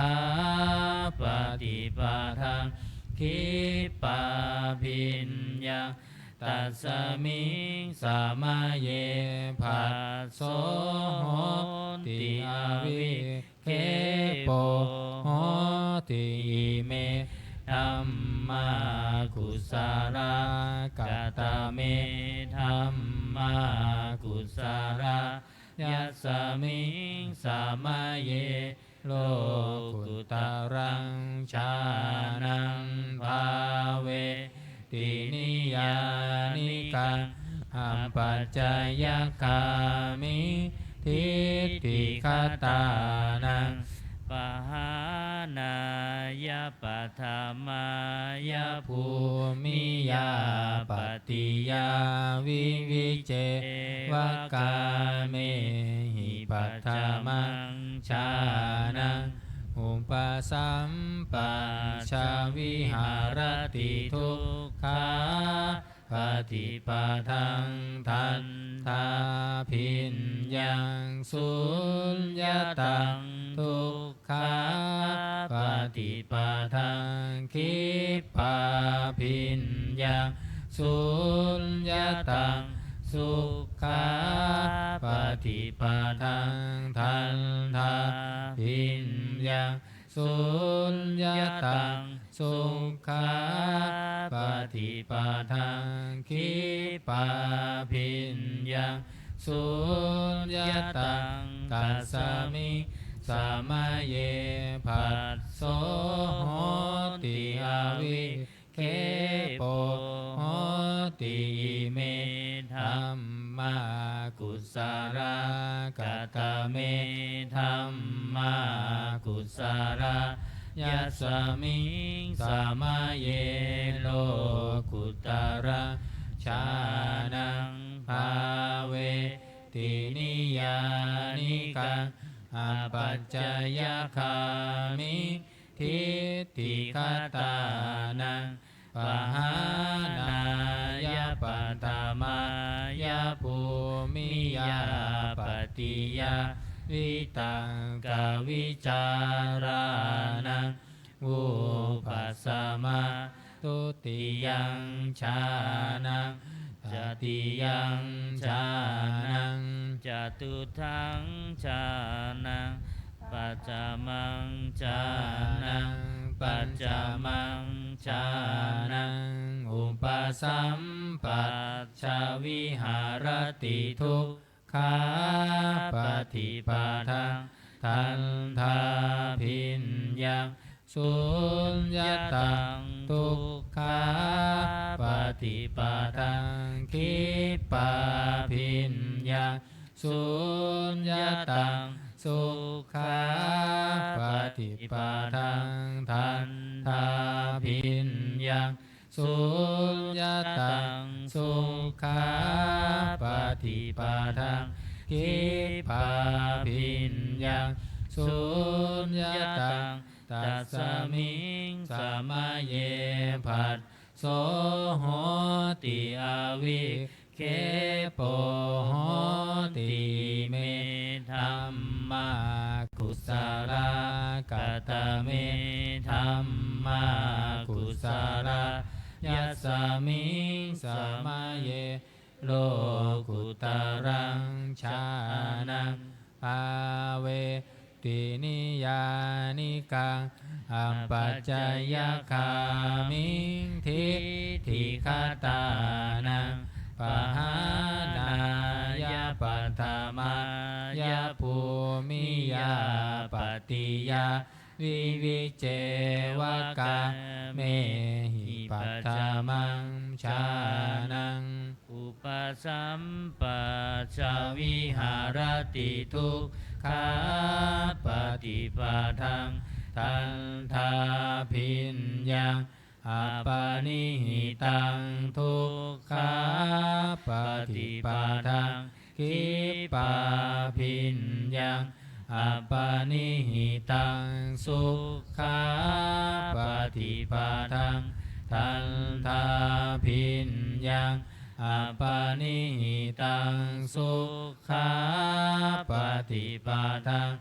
khippābhiññaṃ. Tasmiṃ samaye phasso hoti avikkhepo hoti. Ime dhammā kusalā. Katame dhammā kusalā? Yasmiṃ samaye lokuttaraṃ jhānaṃ bhāveti niyyānikaṃ apacayagāmiṃ diṭṭhigatānaṃ pahānāya paṭhamāya bhūmiyā pattiyā viviceva kāmehi paṭhamaṃ jhānaṃ upasampajja viharati dukkhāpaṭipadaṃ dandhābhiññaṃ suññataṃ dukkhāpaṭipadaṃ khippābhiññaṃ suññataṃ sukhāpaṭipadaṃ dandhābhiññaṃ suññataṃ sukhāpaṭipadaṃ khippābhiññaṃ suññataṃ. Tasmiṃ samaye phasso hoti avikkhepo hoti. Ime dhammā kusalā. Katame dhammā kusalā? Yasmiṃ samaye lokuttaraṃ jhānaṃ bhāveti niyyānikaṃ apacayagāmiṃ diṭṭhigatānaṃ pahānāya paṭhamāya bhūmiyā pattiyā vitakkavicārānaṃ vūpasamā dutiyaṃ jhānaṃ tatiyaṃ jhānaṃ catutthaṃ jhānaṃ pañcamaṃ jhānaṃ pañcamaṃ jhānaṃ upasampajja viharati dukkhāpaṭipadaṃ dandhābhiññaṃ suññataṃ dukkhāpaṭipadaṃ khippābhiññaṃ suññataṃ sukhāpaṭipadaṃ dandhābhiññaṃ suññataṃ, sukhāpaṭipadaṃ khippābhiññaṃ, suññataṃ, tasmiṃ samaye phasso hoti, avi khepo hoti. Ime dhammā kusalā. Katame dhammā kusalā? Yasmiṃ samaye lokuttaraṃ jhānaṃ bhāve tti niyyānikaṃ apacayagāmiṃ diṭṭhigatānaṃ pahānāya paṭhamāya bhūmiyā pattiyā vivicceva kāmehi paṭhamaṃ jhānaṃ upasampajja viharati dukkhāpaṭipadaṃ dandhābhiññaṃ apanihitaṃ dukkhapaṭipadaṃ khippābhiññaṃ apanihitaṃ sukhāpaṭipadaṃ dandhābhiññaṃ apanihitaṃ sukhāpaṭipadaṃ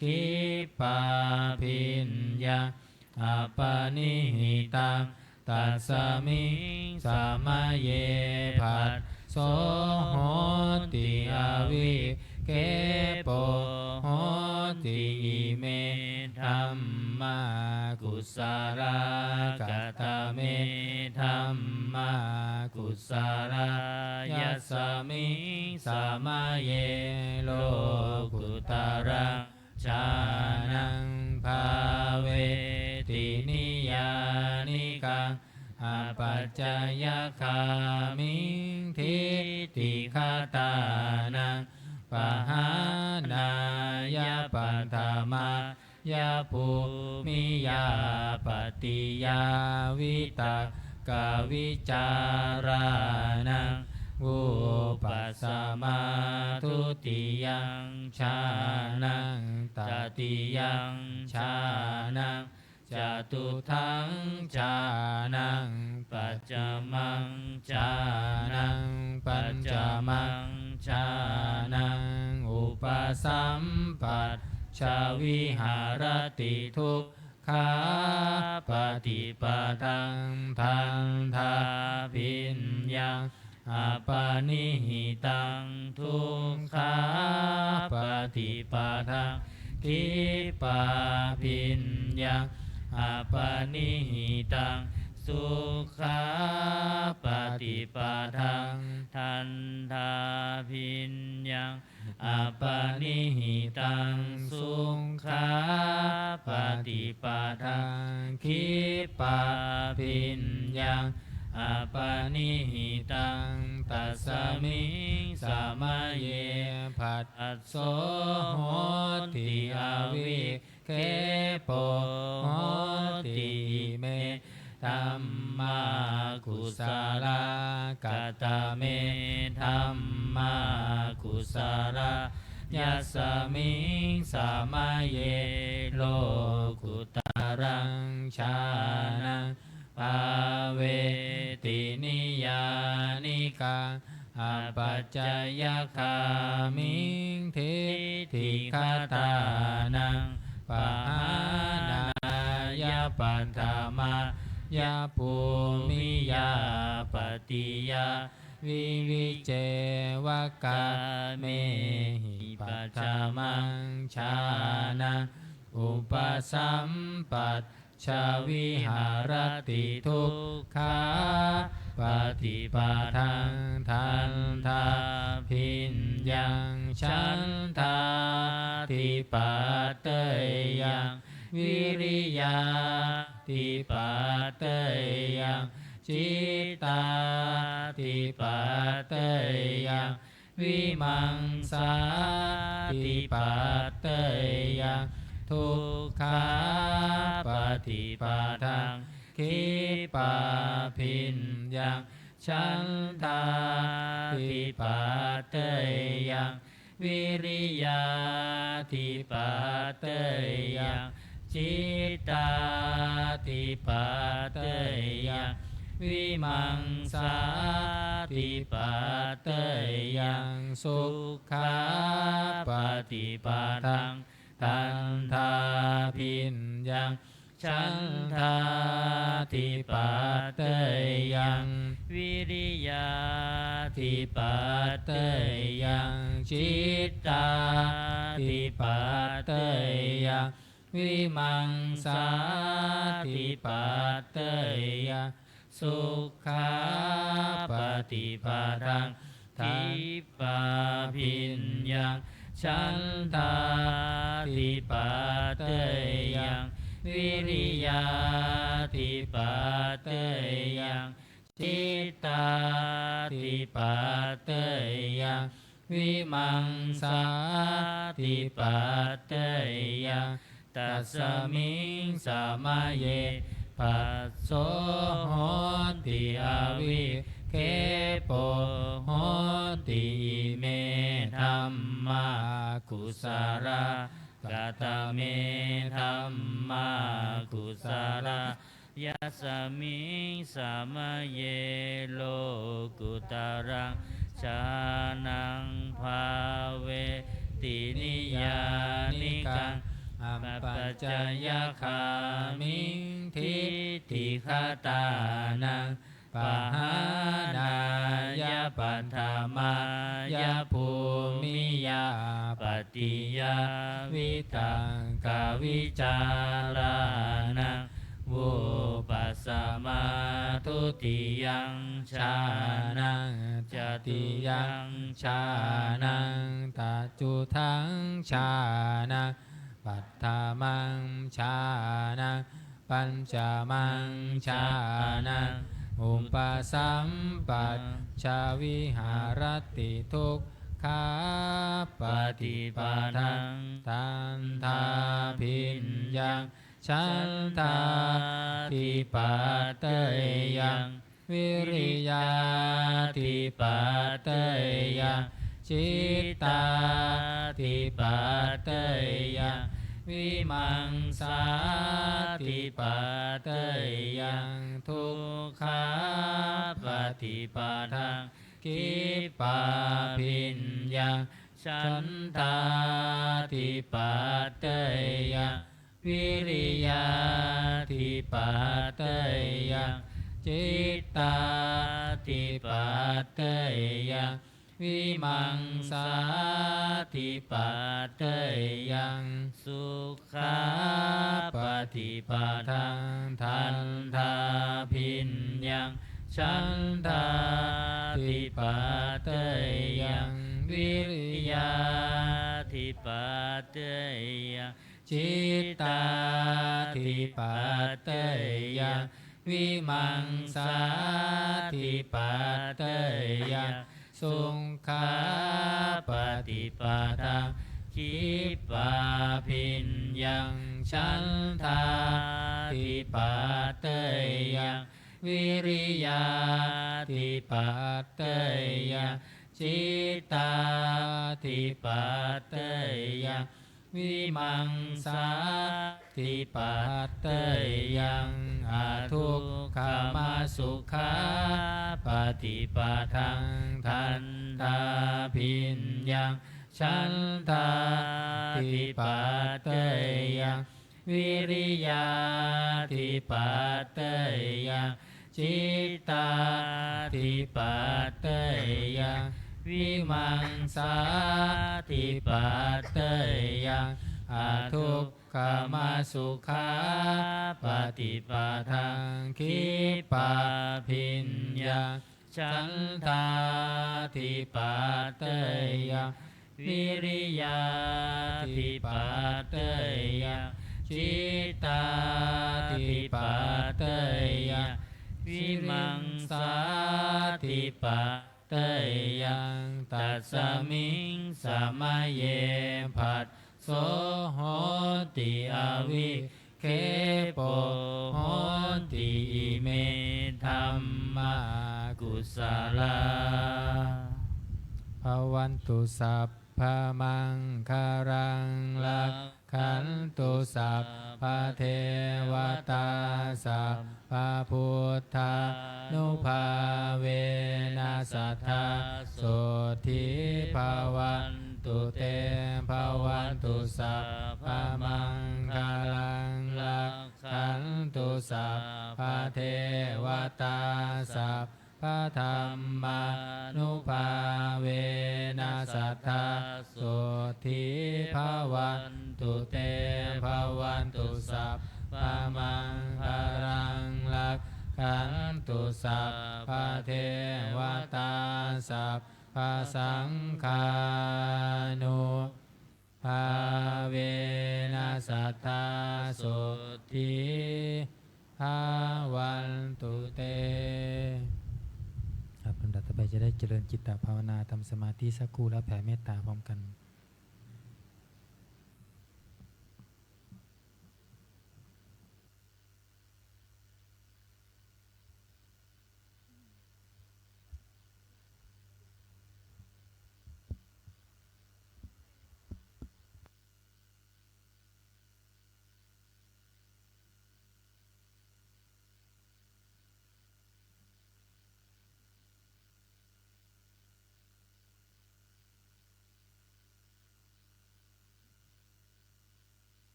khippābhiññaṃ apanihitaṃ tasmiṃ samaye phasso hoti avi khepo hoti. Ime dhammā kusalā. Katame dhammā kusalā? Yasmiṃ samaye lokuttaraṃ jhānaṃ bhāveti niyyānikaṃ apacayagāmiṃ diṭṭhigatānaṃ pahānāya paṭhamāya bhūmiyā pattiyā vitakkavicārānaṃ vūpasamā dutiyaṃ jhānaṃ tatiyaṃ jhānaṃ catutthaṃ jhānaṃ pañcamaṃ jhānaṃ pañcamaṃ jhānaṃ upasampajja viharati duk khāpaṭipadaṃ dandhābhiññaṃ apanihitaṃ dukkhāpaṭipadaṃ khippābhiññaṃ apanihitaṃ sukhāpaṭipadaṃ dandhābhiññaṃ apanihitaṃ sukhāpaṭipadaṃ khippābhiññaṃ apanihitaṃ tasmiṃ samaye phasso hoti avi khepo hoti. Ime dhammā kusalā. Katame dhammā kusalā? Yasmiṃ samaye lokuttaraṃ jhānaṃ bhāveti niyyānikaṃ apacayagāmiṃ diṭṭhigatānaṃ pahānāya paṭhamāya bhūmiyā pattiyā vivicceva kāmehi paṭhamaṃ jhānaṃ upasampajja viharati dukkhāpaṭipadaṃ dandhābhiññaṃ chandādhipateyyaṃ vīriyādhipateyyaṃ cittādhipateyyaṃ vīmaṃsādhipateyyaṃ dukkhāpaṭipadaṃ khippābhiññaṃ chandādhipateyyaṃ vīriyādhipateyyaṃ cittādhipateyyaṃ vīmaṃsādhipateyyaṃ sukhāpaṭipadaṃ dandhābhiññaṃ chandādhipateyyaṃ vīriyādhipateyyaṃ cittādhipateyyaṃ vīmaṃsādhipateyyaṃ sukhāpaṭipadaṃ khippābhiññaṃ chandādhipateyyaṃ vīriyādhipateyyaṃ cittādhipateyyaṃ vīmaṃsādhipateyyaṃ tasmiṃ samaye phasso hoti avikkhepo hoti ime dhammā kusalā katame dhammā kusalā yasmiṃ samaye lokuttaraṃ jhānaṃ bhāveti niyyānikaṃ apacayagāmiṃ diṭṭhigatānaṃ pahānāya paṭhamāya bhūmiyā pattiyā vitakkavicārānaṃ vūpasamā dutiyaṃ jhānaṃ tatiyaṃ jhānaṃ catutthaṃ jhānaṃ paṭhamaṃ jhānaṃ pañcamaṃ jhānaṃ upasampajja viharati dukkhāpaṭipadaṃ dandhābhiññaṃ chandādhipateyyaṃ vīriyādhipateyyaṃ cittādhipateyyaṃ vīmaṃsādhipateyyaṃ dukkhapaṭipadaṃ khippābhiññaṃ chandādhipateyyaṃ vīriyādhipateyyaṃ cittādhipateyyaṃ vīmaṃsādhipateyyaṃ sukhāpaṭipadaṃ dandhābhiññaṃ chandādhipateyyaṃ vīriyādhipateyyaṃ cittādhipateyyaṃ vīmaṃsādhipateyyaṃ sukhāpaṭipadaṃ khippābhiññaṃ chandādhipateyyaṃ vīriyādhipateyyaṃ cittādhipateyyaṃ vīmaṃsādhipateyyaṃ adukkhamasukhāpaṭipadaṃ dandhābhiññaṃ chandādhipateyyaṃ vīriyādhipateyyaṃ cittādhipateyyaṃ vīmaṃsādhipateyyaṃ adukkhamasukhāpaṭipadaṃ khippābhiññaṃ chandādhipateyyaṃ vīriyādhipateyyaṃ cittādhipateyyaṃ vīmaṃsādhipateyyaṃ tasmiṃ samaye phasso hoti avikkhepo hoti kusala. Bhavatu sabbamaṅgalaṃ, rakkhantu sabbadevatā, sabbabuddhānubhāvena sadā sotthī bhavantu te. Bhavatu sabbamaṅgalaṃ, rakkhantu sabbadevatā, sabbadhammānubhāvena sadā sotthī bhavantu te. Bhavatu sabbamaṅgalaṃ, rakkhantu sabbadevatā, sabbasaṅghānu- bhāvena sadā sotthī bhavantu te. ครับ ลำดับต่อไปจะได้เจริญจิตตภาวนา ทำสมาธิสักครู่ แล้วแผ่เมตตาพร้อมกัน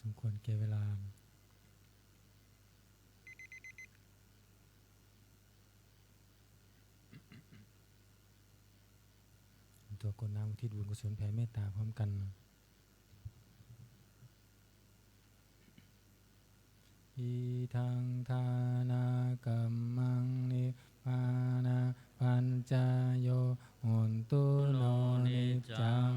สมควรแก่เวลา ตัวกรวดน้ำอุทิศบุญกุศลแผ่เมตตาพร้อมกัน Idaṃ dānakammaṃ nibbānapaccayo hotu no niccaṃ.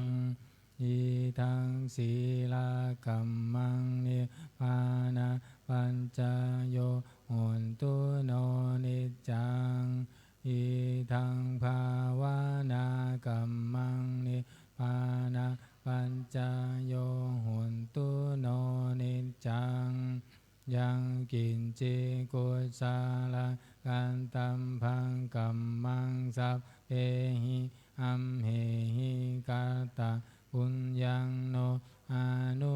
Idaṃ sīlakammaṃ nibbānapaccayo hotu no niccaṃ. Idaṃ bhāvanākammaṃ nibbānapaccayo hotu no niccaṃ. Yaṃ kiñci kusalaṃ kattabbaṃ kammaṃ sabbehi amhehi katvā puññaṃ no anumodantu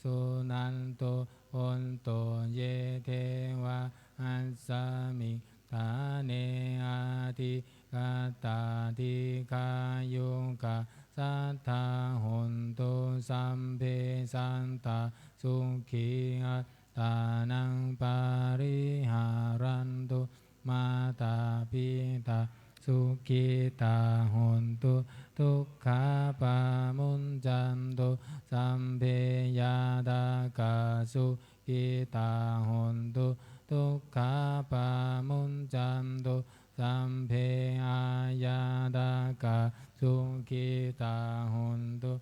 suṇantu bhonto ye devā asmiṃ ṭhāne adhigatā dīghāyukā sadā hontu sabbe sattā sukhī attānaṃ pariharantu mātā pitā sukhitā hontu dukkhā pamuñcantu sabbe ñātakā sukhitā hontu dukkhā pamuñcantu sabbe aññātakā sukhitā hontu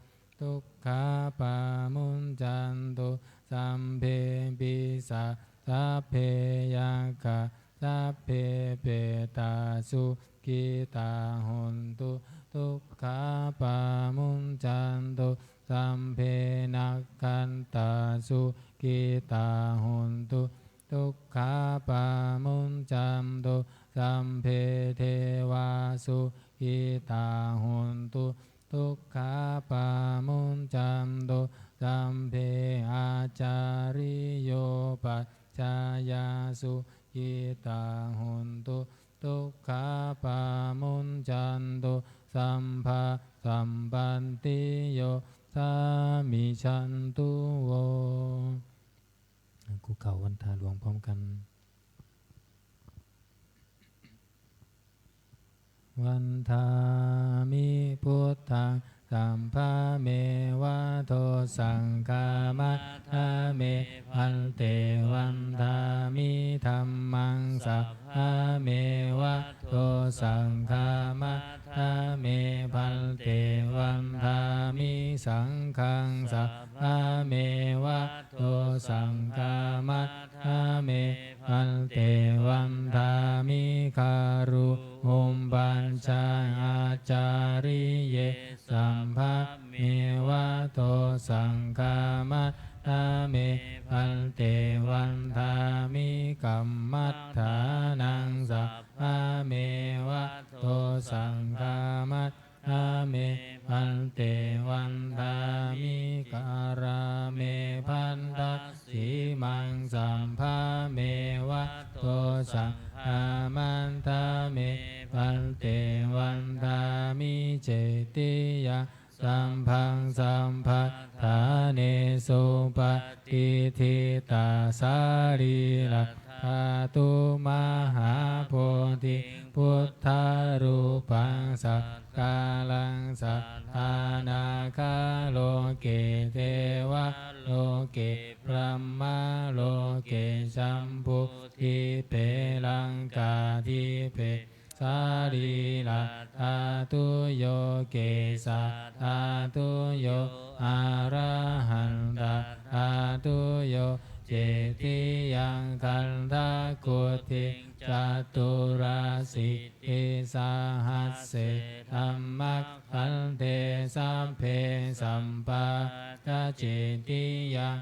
dukkhā pamuñcantu sabbe pisā sabbe yakkhā sabbe petā sukhitā hontu dukkhā pamuñcantu sabbe nakkhattā sukhitā hontu dukkhā pamuñcantu sabbe devā sukhitā hontu dukkhā pamuñcantu sabbe ācariyupajjhāyā sukhitā hontu dukkhā pamuñcantu sabbā sampattiyo samijjhantu vo. คุกเข่าวันทาหลวงพร้อมกัน Vandāmi buddhaṃ sabbameva dosaṃ khamatha me bhante. Vandāmi dhammaṃ sabbameva dosaṃ khamatha me bhante. Vandāmi saṅghaṃ sabbameva dosaṃ khamatha me bhante. Vandāmi gurūpajjhāyācariye sabbameva dosaṃ khamatha me bhante. Vandāmi kammaṭṭhānaṃ sabbameva dosaṃ khamatha me bhante. Vandāmi kārāme bhaṇḍasīmaṃ sabbameva dosaṃ khamatha me bhante. Vandāmi cetiyaṃ sabbaṃ sabbaṭṭhānesu patiṭṭhitā sārīradhātu mahābodhiṃ buddharūpaṃ sakkāraṃ sadā nāgarāje devaloke brahmaloke jambudīpe laṅkādīpe sārīradhātuyo kesadhātuyo arahatadhātuyo cetiyaṃ gandhakuṭiṃ caturāsītisahassadhammakkhandhe sabbe sabbāta cetiyaṃ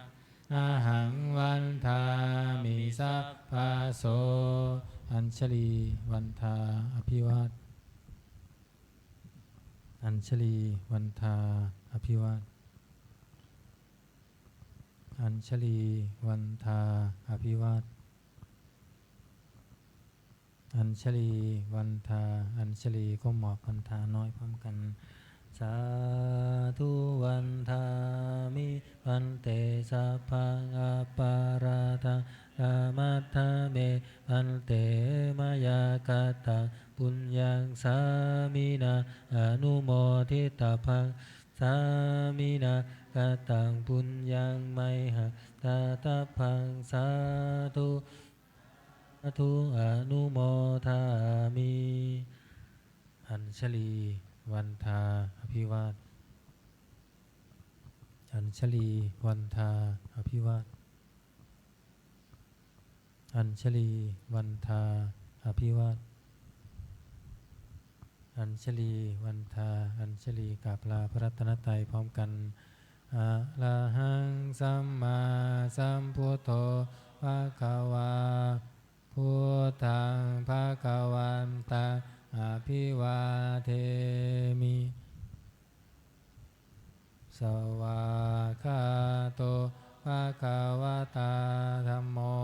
ahaṃ vandāmi sabbaso. Añjalī vandā abhivād. Añjalī vandā abhivād. Añjalī vandā abhivād. Añjalī vandā, añjalī ก้มหมอบ vandā น้อยพร้อมกัน Sādhu, vandāmi bhante, sabbaṃ aparādhaṃ khamatha me bhante, mayā kataṃ puññaṃ sāminā anumoditabbaṃ, sāminā kataṃ puññaṃ mayhaṃ dātabbaṃ, sādhu sādhu anumodāmi. Añjalī vandā abhivād. Añjalī vandā abhivād. Añjalī vandā abhivād. Añjalī vandā, añjalī กราบลาพระรัตนตรัยพร้อมกัน Arahaṃ sammāsambuddho bhagavā, buddhaṃ bhagavantaṃ abhivādemi. Svākkhāto bhagavatā dhammo,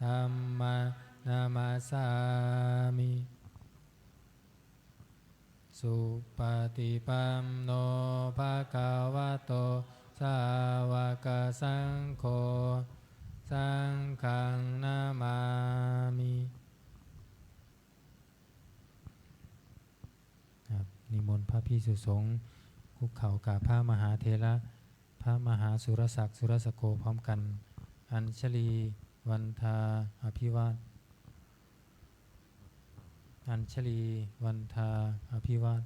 dhammaṃ namassāmi. Supaṭipanno bhagavato sāvakasaṅgho, saṅghaṃ namāmi. ครับ นิมนต์พระภิกษุสงฆ์คุกเข่ากราบพระมหาเถระ พระมหาสุรศักดิ์ สุรสโก พร้อมกัน Añjalī vandā abhivād. Añjalī vandā abhivād.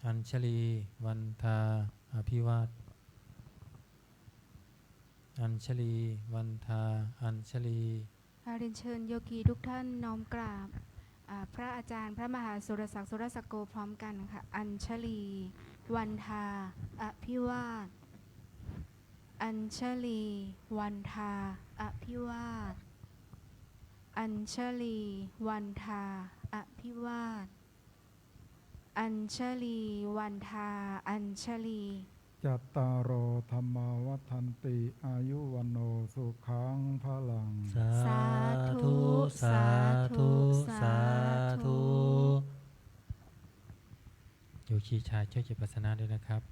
Añjalī vandā abhivād. Añjalī vandā, añjalī. เรียนเชิญโยคีทุกท่านน้อมกราบ อ่า พระอาจารย์พระมหาสุรศักดิ์ สุรสโก พร้อมกันค่ะ Añjalī vandā abhivād. Añjalī vandā abhivād. Añjalī vandā abhivād. Añjalī vandā añjalī. Cattāro dhammā vaḍḍhanti, āyu vaṇṇo sukhaṃ balaṃ. Sādhu, sādhu, sādhu. โยคีชายช่วยเก็บอาสนะด้วยนะครับ